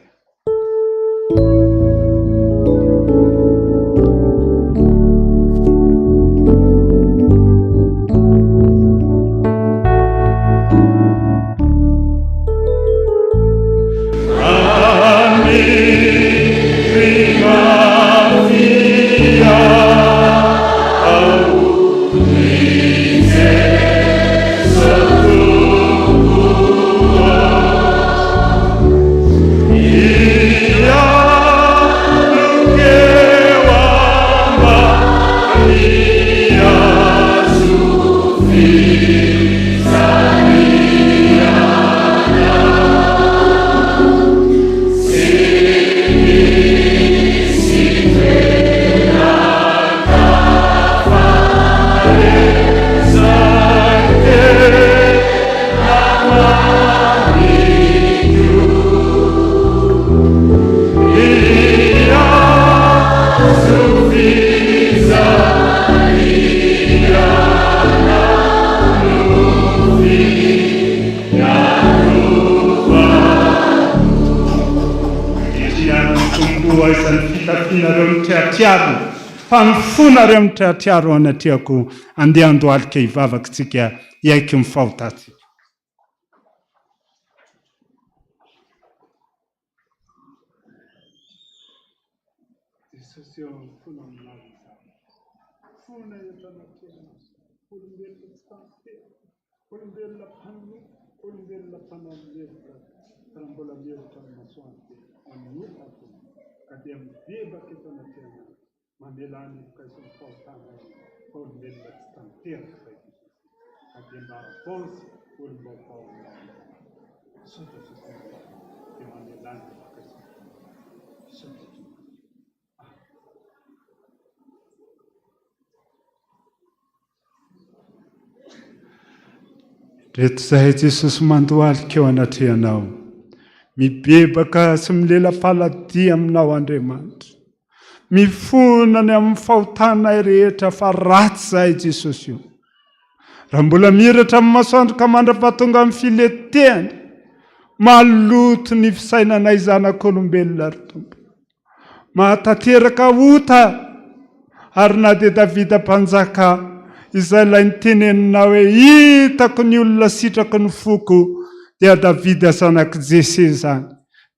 B: Fa ny fonareo mitriatriaro eo anatrehako, andeha handohalika hivavaka isika hiaiky ny fahotantsika. Jesosy eo amin'ny fona aminao izaho. Fona eto anatrehanao. Olombelona tsy tanteraka, olombelona mpanompo, olombelona mpanao meloka, raha mbola mihemotra ny masoandro dia manota Tompo, ka dia mibebaka eto anatrehanao. Mamelà ny heloka sy ny fahotanay fa olombelona tsy tanteraka izay Jesosy ka dia mba havaozy olom-baovao aminao izahay. Misaotra Jesosy dia mamelà ny heloka sy ny fahotanay. Misaotra Tompoko. Amen. Ireto izahay Jesosy mandohalika eo anatrehanao. Mibebaka sy milela-paladia aminao Andriamanitra. Mifona ny amin'ny fahotanay rehetra fa ratsy izahay Jesosy o. Raha mbola mihiratra amin'ny masoandro ka mandra-pahatonga amin'ny filetehany, maloto ny fisainanay zanak'olombelona ry Tompo. Mahatanteraka ota. Ary na dia Davida mpanjaka, izay ilay nitenenina hoe, Hitako ny olona sitraky ny foko, dia Davida zanak'i Jese izany.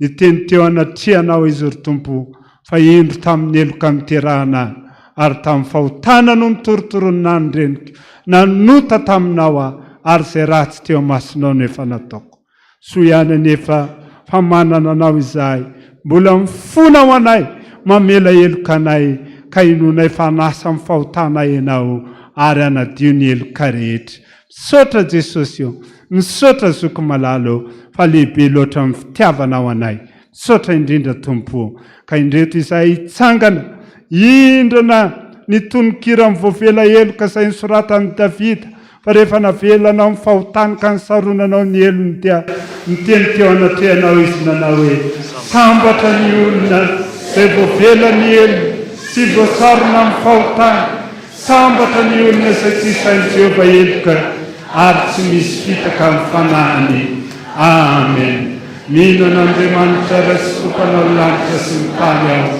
B: Niteny teo anatrehanao izy, ry Tompo, fa indro tamin'ny heloka niterahana ahy, ary tamin'ny fahotana no nitorotoronina ny reniko. Nanota taminao aho, ary izay ratsy teo imasonao no efa nataoko. Soa ihany anefa fa manana anao izahay, mbola mifona ho anay, mamela heloka anay, ka inoanay fa hanasa amin'ny fahotanay ianao ary hanadio ny heloka rehetra. Misaotra Jesosy o! Misaotra Zoky malala o! Fa lehibe loatra ny fitiavanao anay. Misaotra indrindra Tompo o! Ka indreto izahay hitsangana, hindrana ny tononkiran'ny voavela heloka izay nosoratan'i Davida, Fa rehefa navelanao ny fahotany ka nisaronanao ny helony dia niteny teo anatrehanao izy nanao hoe, Sambatra ny olona izay voavela ny helony sy voasarona amin'ny fahotany, sambatra ny olona izay tsy isain'i Jehovah heloka ary tsy misy fitaka amin'ny fanahiny. Amen. Mino an'Andriamanitra Ray sy Tompanao ny lanitra sy ny tany aho,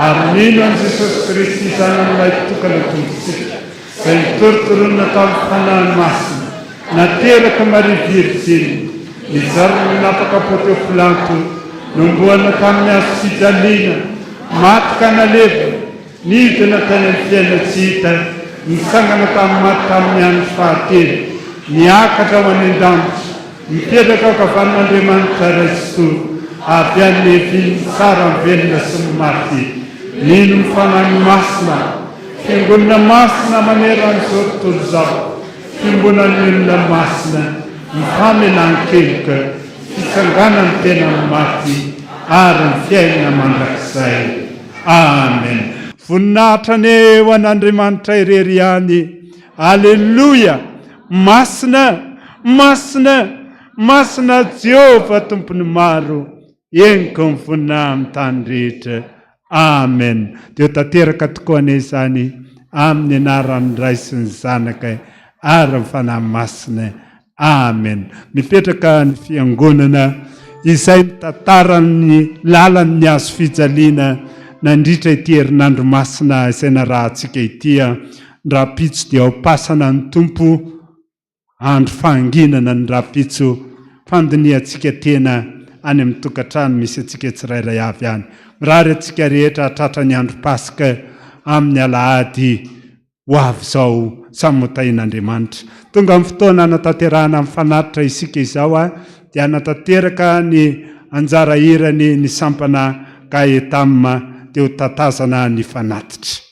B: ary mino an'i Jesosy Kristy Zanany Lahitokana Tompontsika, Izay nitorontoronina tamin'ny Fanahy Masina, nateraka Maria Virjiny, nijaly nanapaka Pontio Pilato, nohomboana tamin'ny hazo fijaliana, maty ka nalevina, nidina tany amin'ny fiainan-tsy hita, nitsangana tamin'ny maty tamin'ny andro fahatelo, niakatra ho any an-danitra, mipetraka ankavanan'Andriamanitra Ray Tsitoha, avy any Levy mitsara ny velona sy ny maty, mino ny Fanahy Masina, Fiangonana masina manerana an'izao tontolo izao, fiombonan'ny olona masina, ny famelan-keloka, fitsanganan'ny tena amin'ny maty ary ny fiainana mandrakizay. Amen. Voninahitra anie ho an'Andriamanitra irery ihany. Aleloia! Masina, masina, masina Jehovah Tompon'ny maro, henoko ny voninahiny amin'ny tany rehetra. Amen! Dia ho tanteraka tokoa anie izany amin'ny anaran'ny Ray sy ny Zanaka ary ny Fanahy Masina. Amen! Mipetraka ny Fiangonana izay mitantara ny lalan'ny hazo fijaliana nandritra ity herinandro masina izay narahantsika ity. Rahampitso dia ao am-pasana ny Tompo. Andro fahanginana ny rahampitso fandinihantsika tena any amin'ny tokantrano misy antsika tsirairay avy any. Mirary antsika rehetra hahatratra ny andro Paska amin'ny alahady ho avy izao samy ho tahian'Andriamanitra. Tonga amin'ny fotoana hanatanterahana ny fanatitra isika izao dia hanatanteraka ny anjara hirany ny sampana Gaetam dia ho tatazana ny fanatitra.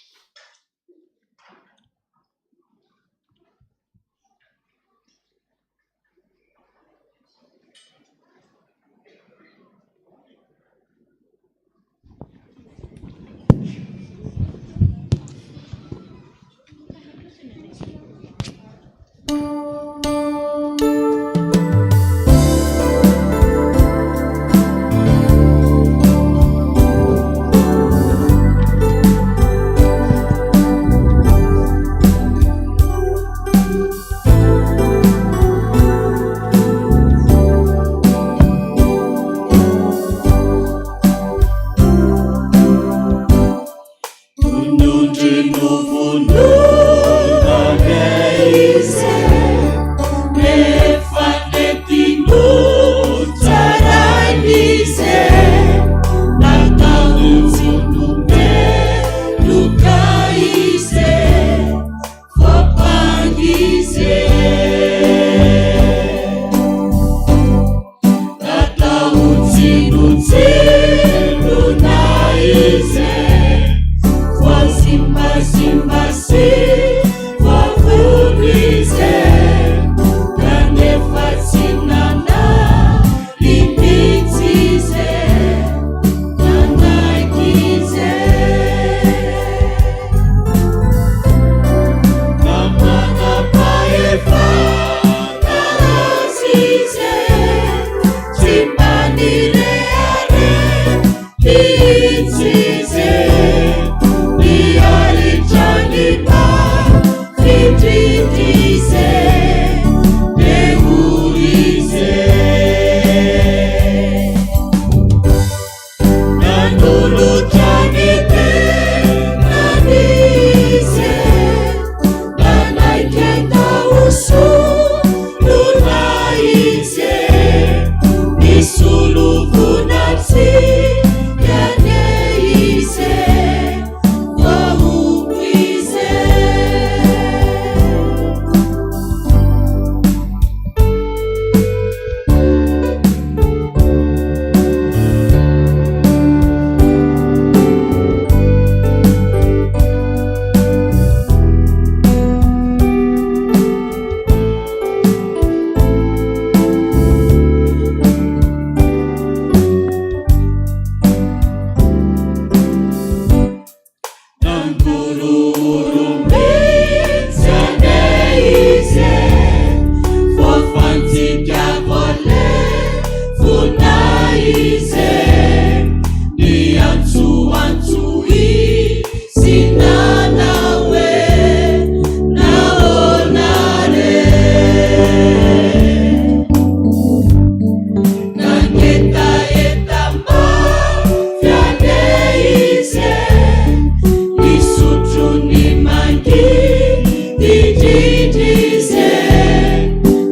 A: Indrindra izy e,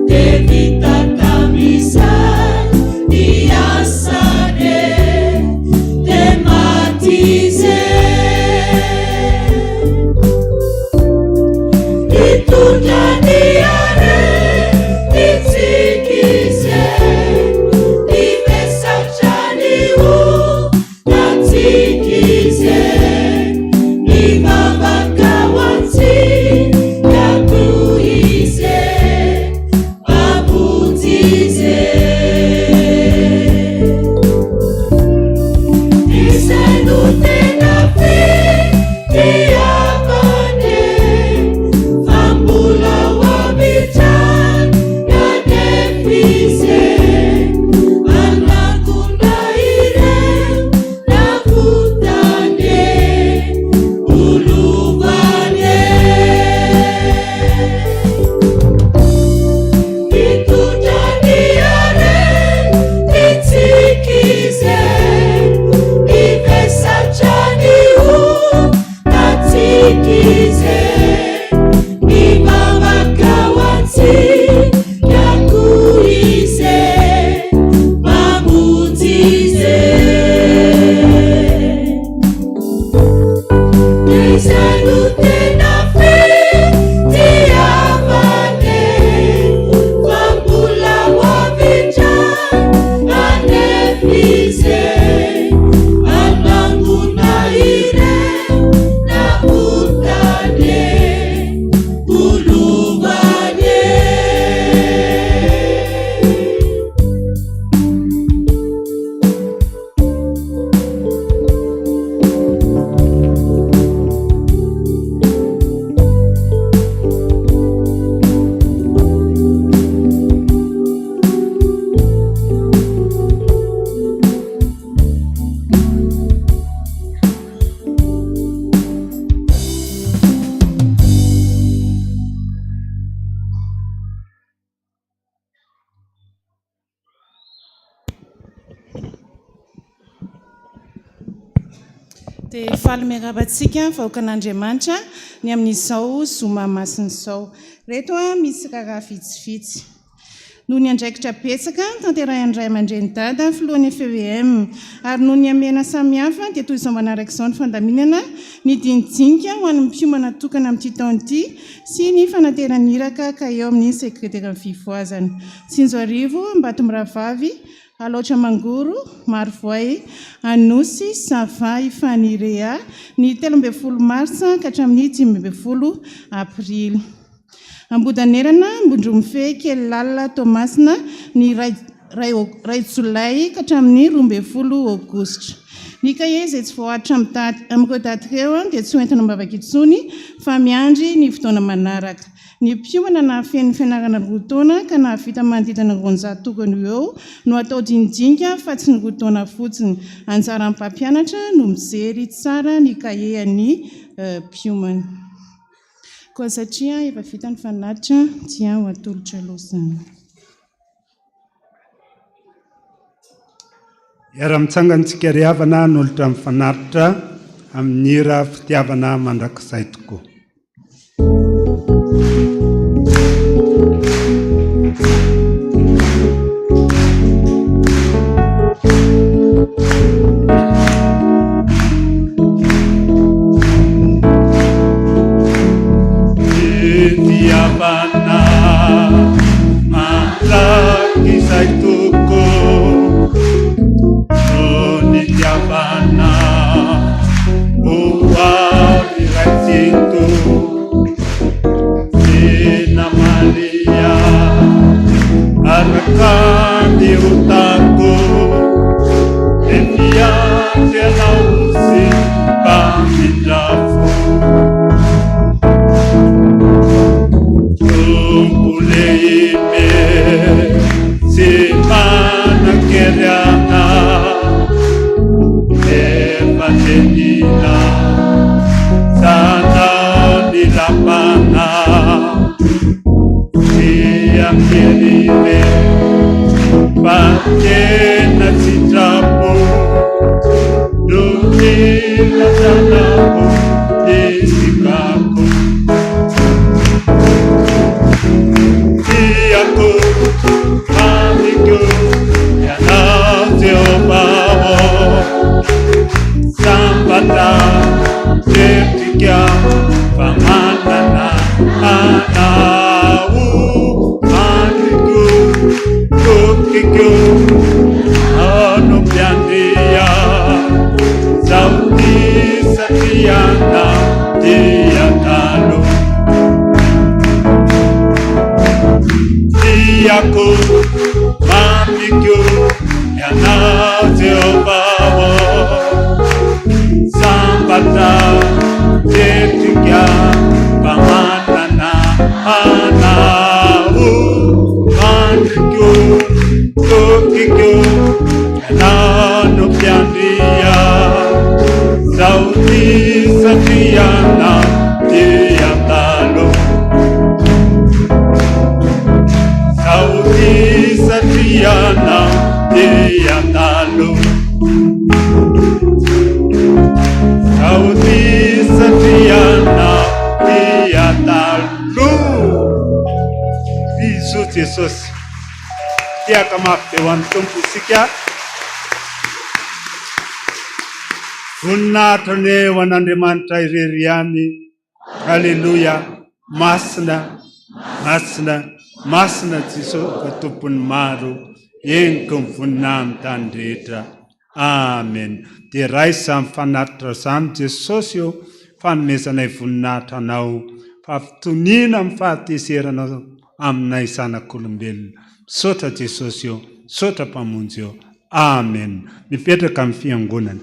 A: dia vita tamin'izay ny asany e, dia maty izy e. Nitondra ny aretin-tsika izy e, nivesatra ny olantsika izy e, nivavaka ho antsika koa izy e, Mpamonjy izy e. Izay no tena fitiavany e, fa mbola ho avy hatrany anefa izy e, hanangona ireo navotany e, ho lovany e. Nitondra ny aretin-tsika izy e, nivesatra ny olantsika izy e, nivavaka ho antsika koa izy e, Mpamonjy izy e. Izay no tena fitiavany e, fa mbola ho avy hatrany anefa izy e, hanangona ireo navotany e, ho lovany e.
F: Dia faly miarahaba antsika vahoakan'Andriamanitra ny amin'izao zoma masina izao. Ireto misy raharaha vitsivitsy. Noho ny andraikitra betsaka tanterahin'ny ray aman-dreny Dada filohan'ny FEM ary noho ny hamehana samihafa dia toy izao manaraka izao ny fandaminana ny dinidinika ho an'ny mpiomana tokana amin'ity taona ity sy ny fanateran'ny iraka ka eo amin'ny sekreteran'ny fivoazana Tsinjoarivo Ambatomirahavavy Alaotra Mangoro, Marovoay, Anosy, Sava, Ifanirea, ny 13 martsa ka hatramin'ny 15 aprily. Ambodanerana, Ambondromifehy, Kelilalina, Toamasina, ny iray jolay ka hatramin'ny 12 aogositra. Ny kahie izay tsy voaharitra amin'ny daty amin'ireo daty ireo dia tsy ho entina am-bavaka intsony fa miandry ny fotoana manaraka. Ny mpiomana nahafeno ny fianarana roa taona ka nahavita manodidina ny 200 tokony ho eo no atao dinidinika fa tsy ny roa taona fotsiny. Anjaran'ny mpampianatra no mijery tsara ny kahie an'ny mpiomana. Koa satria efa vita ny fanatitra dia ho atolotra aloha izany.
B: Hiara-mitsangana isika ry havana hanolotra ny fanatitra amin'ny hira fitiavana mandrakizay tokoa. Fitiavana mandrakizay tokoa no nitiavana ho avy iray tsitoha sy namalia araka ny otako dia miandry anao sy mpamindra fo. Tompo lehibe tsy manan-kery anao nefa dia mila zanao ny lapanao tsy an-kery fa tena sitrapo no mila zanako ny sikako. Mamiko Ianao no mpiandria Zaho tia satria Ianao dia taloha Tiako, mamiko Ianao Jehovah ô Sambatra tetika fa manana Anao Andriko, tokiko Ianao no mpiandria Zaho tia satria Ianao dia taloha Zaho tia satria Ianao dia taloha Zaho tia satria Ianao dia taloha Bisous Jesosy. Tehaka mafy be ho an'ny Tompo isika. Voninahitra anie ho an'Andriamanitra irery ihany. Aleloia. Masina, masina, masina Jesosy Tompon'ny maro. Henoko ny voninahiny tany rehetra. Amen. Dia raiso izany fanatitra izany Jesosy ô, fanomezanay voninahitra Anao, fampitoniana amin'ny fahatezeranao aminay zanak'olombelona. Misaotra Jesosy ô, misaotra Mpamonjy ô. Amen. Mipetraka amin'ny fiangonana.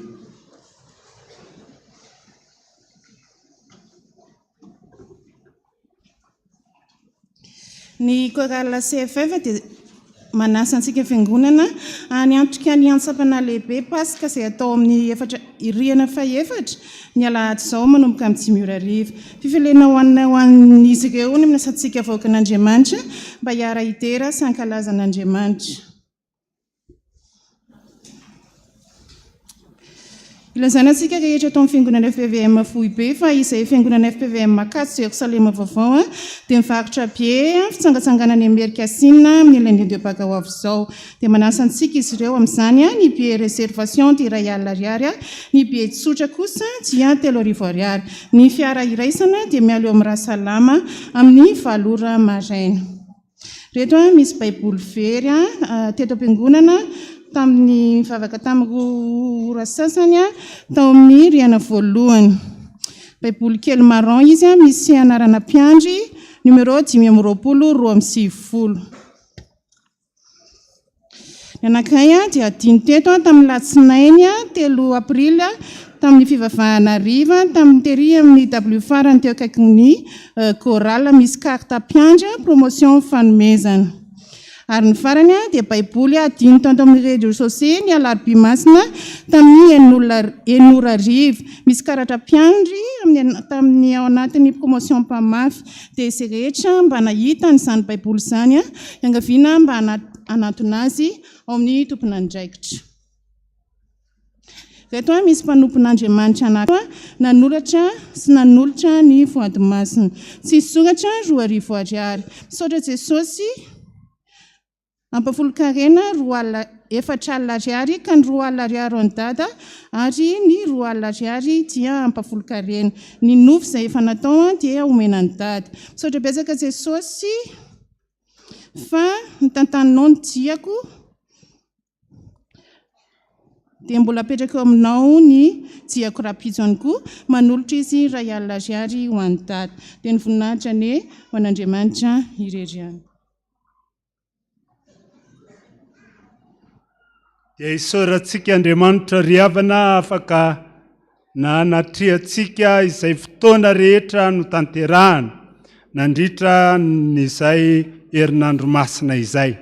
F: Ny Chorale CFF dia manasa antsika Fiangonana haniantrika ny Antsampana Lehibe Paska izay atao amin'ny efatra rihana fahefatra ny alahady izao manomboka amin'ny dimy ora hariva. Fifaliana ho anay ho an'izy ireo ny manasa antsika vahoakan'Andriamanitra mba hiara-hidera sy hankalaza an'Andriamanitra. Ilazana antsika rehetra ato amin'ny Fiangonana fpvm Foibe fa izay Fiangonana fpvm Ankatso Jerosalema Vaovao dia mivarotra billet fitsangatsanganana any Amerika Asinina amin'ny lundi de Pâques ho avy izao. Dia manasa antsika izy ireo amin'izany, ny billet réservation dia 1000 ariary, ny billet tsotra kosa dia 3000 ariary. Ny fiara iraisana dia miala eo amin'ny Rasalama amin'ny valo ora maraina. Reto misy baiboly very teto am-piangonana tamin'ny nivavaka tamin'ny roa ora sasany tao amin'ny rihana voalohany. Baiboly kely marron izy misy anarana mpiandry numéro 25 92. Ny anankiray dia adino teto tamin'ny alatsinainy 3 aprily tamin'ny fivavahana hariva tamin'ny tery amin'ny W farany teo akaikin'ny chorale misy carte mpiandry promotion fanomezana. Ary ny farany dia baiboly adino tato amin'ny rez-de-chaussée ny alarobia masina tamin'ny enina ora hariva misy karatra mpiandry tamin'ny ao anatin'ny promotion mpamafy. Dia izay rehetra mba nahita an'izany baiboly izany iangaviana mba hanantona azy ao amin'ny tompon'andraikitra. Ireto misy mpanompon'Andriamanitra anankiroa nanoratra sy nanolotra ny voady masina. Tsisy soratra 2000 ariary. Misaotra Jesosy. Ampahafolon-karena roa alina efatra alina ariary ka ny 20 ariary ho an'i Dada ary ny 20 ariary dia ampahafolon-karena. Ny nofy izay efa natao dia omena an'i Dada. Misaotra betsaka Jesosy fa notantaninao ny diako dia mbola apetrako eo aminao ny diako rahampitso ihany koa. Manolotra izy 1000 ariary ho an'i Dada. Dia ny voninahitra anie ho an'Andriamanitra irery ihany.
B: Dia isaorantsika Andriamanitra ry havana afaka nanatriantsika izay fotoana rehetra notanterahana nandritra izay herinandro masina izay.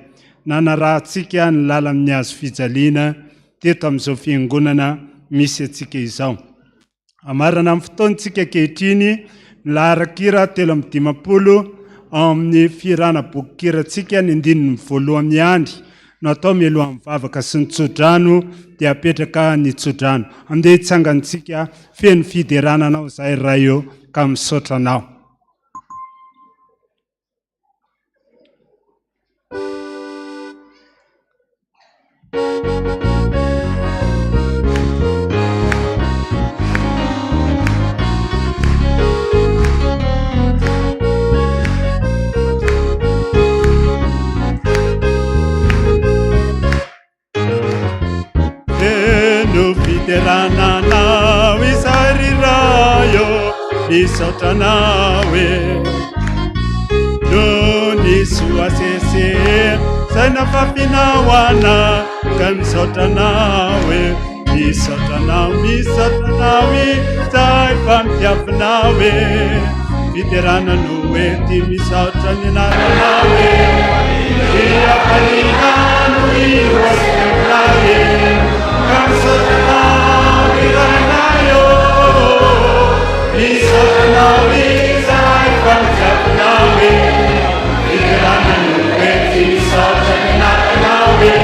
B: Nanarahantsika ny lalan'ny hazo fijaliana teto amin'izao fiangonana misy antsika izao. Hamarana amin'ny fotoantsika ankehitriny ny laharan-kira 53 ao amin'ny fihirana bokin-kirantsika ny andininy voalohany ihany no atao mialohan'ny vavaka sy ny tsodrano dia apetraka ny tsodrano. Andeha hitsangantsika feno fiderana anao izahay Ray ô ka misaotra anao. Misaotra anao e. Noho ny soa sese izay nafafinao anay ka misaotra anao e. Misaotra anao, misaotra anao izay mpampiavinao e. Fiderana no ety misaotra ny anaranao e. Ny hafaliana no irosoanay e. Ka misaotra anao ry Rainay ô. Misaotra anao izay mpampiavinao e. Fiderana no ety misaotra ny anaranao e.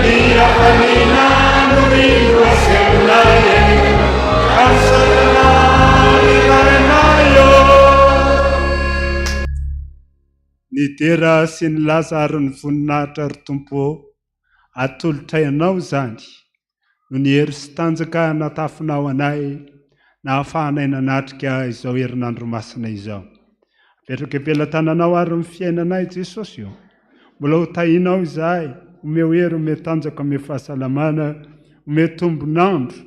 B: Ny hafaliana no irosoanay e. Ka misaotra anao ry Rainay ô. Ny dera sy ny laza ary ny voninahitra ry Tompo ô, atolotray Anao izany, noho ny hery sy tanjaka natafinao anay nahafahanay nanatrika izao herinandro masina izao. Apetrako am-pelatananao ary ny fiainanay Jesosy ô. Mbola ho tahinao izahay, omeo hery, omeo tanjaka, omeo fahasalamana, omeo tombon'andro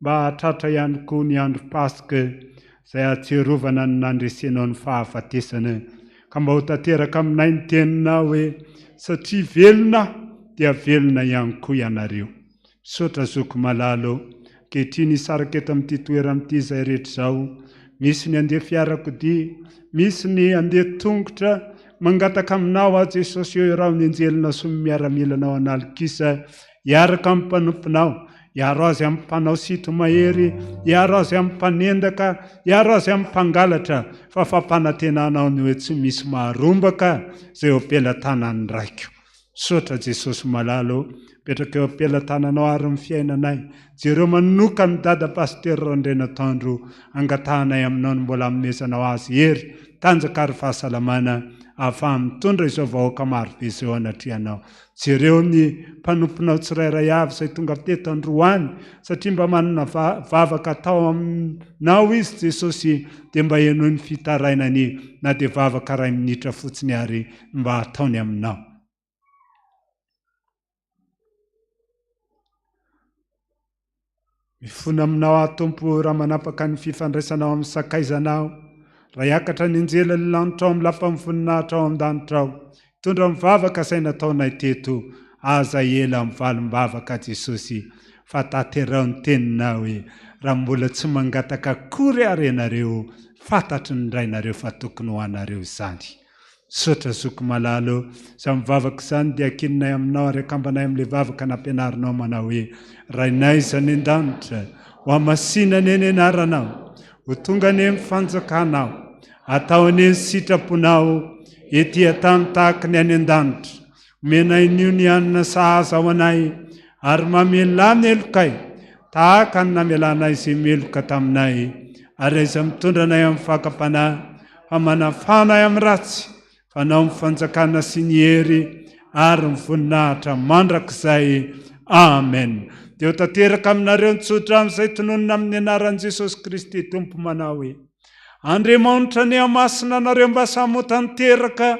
B: mba hahatratra ihany koa ny andro Paska izay hahatsiarovana ny nandresenao ny fahafatesana, ka mba ho tanteraka aminay ny teninao hoe, Satria velona aho, dia velona ihany koa ianareo. Misaotra zoky malala ô. Ankehitriny hisaraka eto amin'ity toerana ity izay rehetra izao. Misy ny handeha fiarakodia, misy ny handeha tongotra. Mangataka aminao aho Jesosy ô iraho ny anjelinao sy ny miaramilanao an'alin-kisa hiaraka amin'ny mpanomponao, hiaro azy amin'ny mpanao sinto-mahery, hiaro azy amin'ny mpanendaka, hiaro azy amin'ny mpangalatra, fa fampanantenanao ny hoe tsy misy maharombaka izay eo am-pelatanan'ny Raiko. Misaotra Jesosy malala ô, mipetraka eo am-pelatananao ary ny fiainanay, jereo manokana Dada Pasitera Randrianatoandro, angatahanay aminao ny mbola hanomezanao azy hery, tanjaka ary fahasalamana ahafahany mitondra izao vahoaka marobe izao anatrehanao. Jereo ny mpanomponao tsirairay avy izay tonga teto androany satria mba manana vavaka atao aminao izy Jesosy dia mba henoy ny fitarainany na dia vavaka iray minitra fotsiny ary mba ataony aminao. Mifona aminao aho Tompo raha manapaka ny fifandraisanao amin'ny sakaizanao, raha hiakatra ny anjelin'ny lanitra ao amin'ny lapan'ny voninahitra ao an-danitra ao, hitondra ny vavaka izay nataonay teto, aza ela amin'ny valim-bavaka Jesosy fa tanterao ny teninao hoe raha mbola tsy mangataka akory ary ianareo, fantatry ny Rainareo fa tokony ho anareo izany. Misaotra zoky malala o! Izany vavaka izany dia ankininay aminao ary akambanay amin'ilay vavaka nampianarinao manao hoe, Rainay izay any an-danitra, ho hamasina anie ny anaranao, ho tonga anie ny fanjakanao, atao anie ny sitraponao ety an-tany tahaka ny any an-danitra. Omenay anio ny hanina sahaza ho anay ary mamelà ny helokay tahaka ny namelanay izay meloka taminay, ary aiza mitondra anay amin'ny fakam-panahy fa manafana ahy amin'ny ratsy, fa anao ny fanjakana sy ny hery ary ny voninahitra mandrakizay. Amen. Dia ho tanteraka aminareo ny tsodrano izay tononina amin'ny anaran'i Jesosy Kristy Tompo manao hoe, Andriamanitra anie hamasina anareo mba samy ho tanteraka,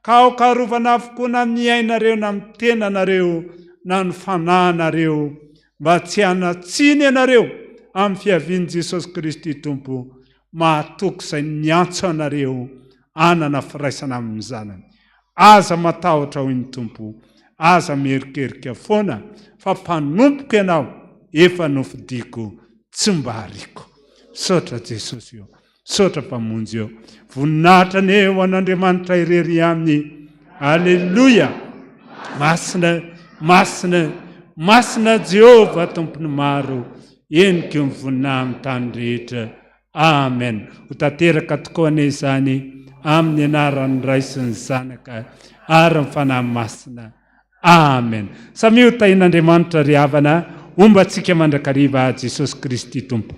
B: ka aoka harovana avokoa na ny ainareo na ny tenanareo na ny fanahinareo, mba tsy hanan-tsiny ianareo amin'ny fiavian'i Jesosy Kristy Tompo. Mahatoky izay niantso anareo hanana firaisana amin'ny Zanany. Aza matahotra, hoy ny Tompo, aza miherikerika foana, fa mpanompoko ianao, efa nofidiko, tsy mba ariako. Misaotra Jesosy ô, misaotra Mpamonjy ô. Voninahitra anie ho an'Andriamanitra irery ihany. Aleloia! Masina, masina, masina Jehovah Tompon'ny maro. Henoko ny voninahiny amin'ny tany rehetra. Amen. Ho tanteraka tokoa anie izany amin'ny anaran'ny Ray sy ny Zanaka ary ny Fanahy Masina. Amen. Samia ho tahin'Andriamanitra ry havana, homba antsika mandrakariva Jesosy Kristy Tompo.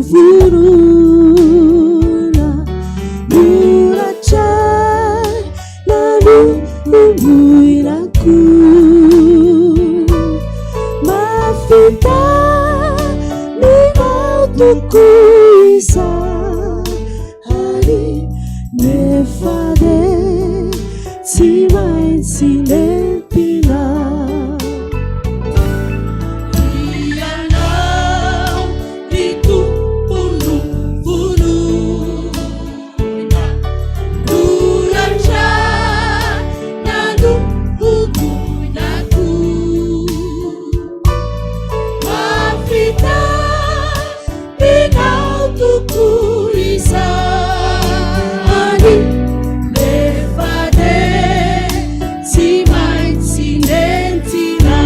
A: Vonoina noratraina nohomboina koa. Mafy taminao tokoa izany nefa dia tsy maintsy nentina.
G: Ianao ry Tompo no vonoina, noratrana nohomboina koa. Mafy taminao tokoa izany, nefa dia tsy maintsy nentina.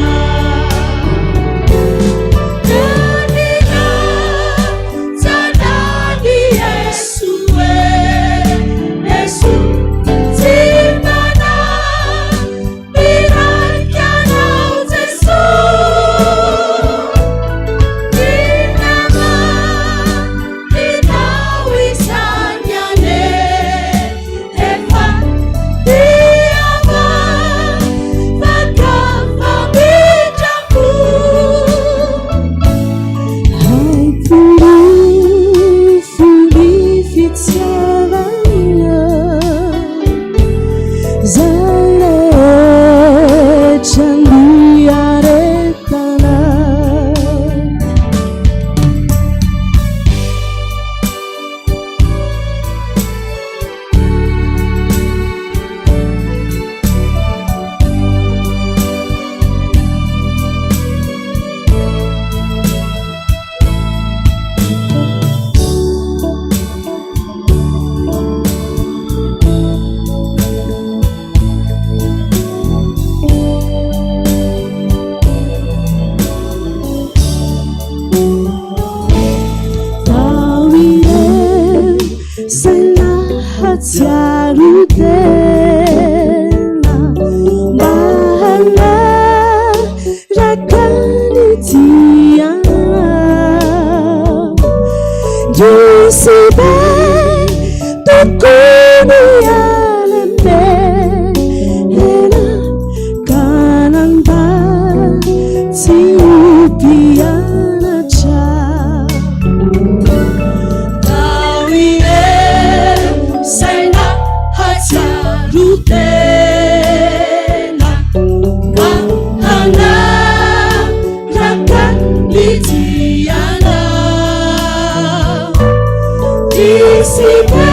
A: Hay porofo ny fitiavana izay rehetra niaretana. Tao ireo izay nahatsiaro tena mba hanaraka ny diana. Indrisy be tokony halemena ka nandà tsy ho mpianatra.
G: Tao ireo izay nahatsiaro tena mba hanaraka ny dianao. Indrisy be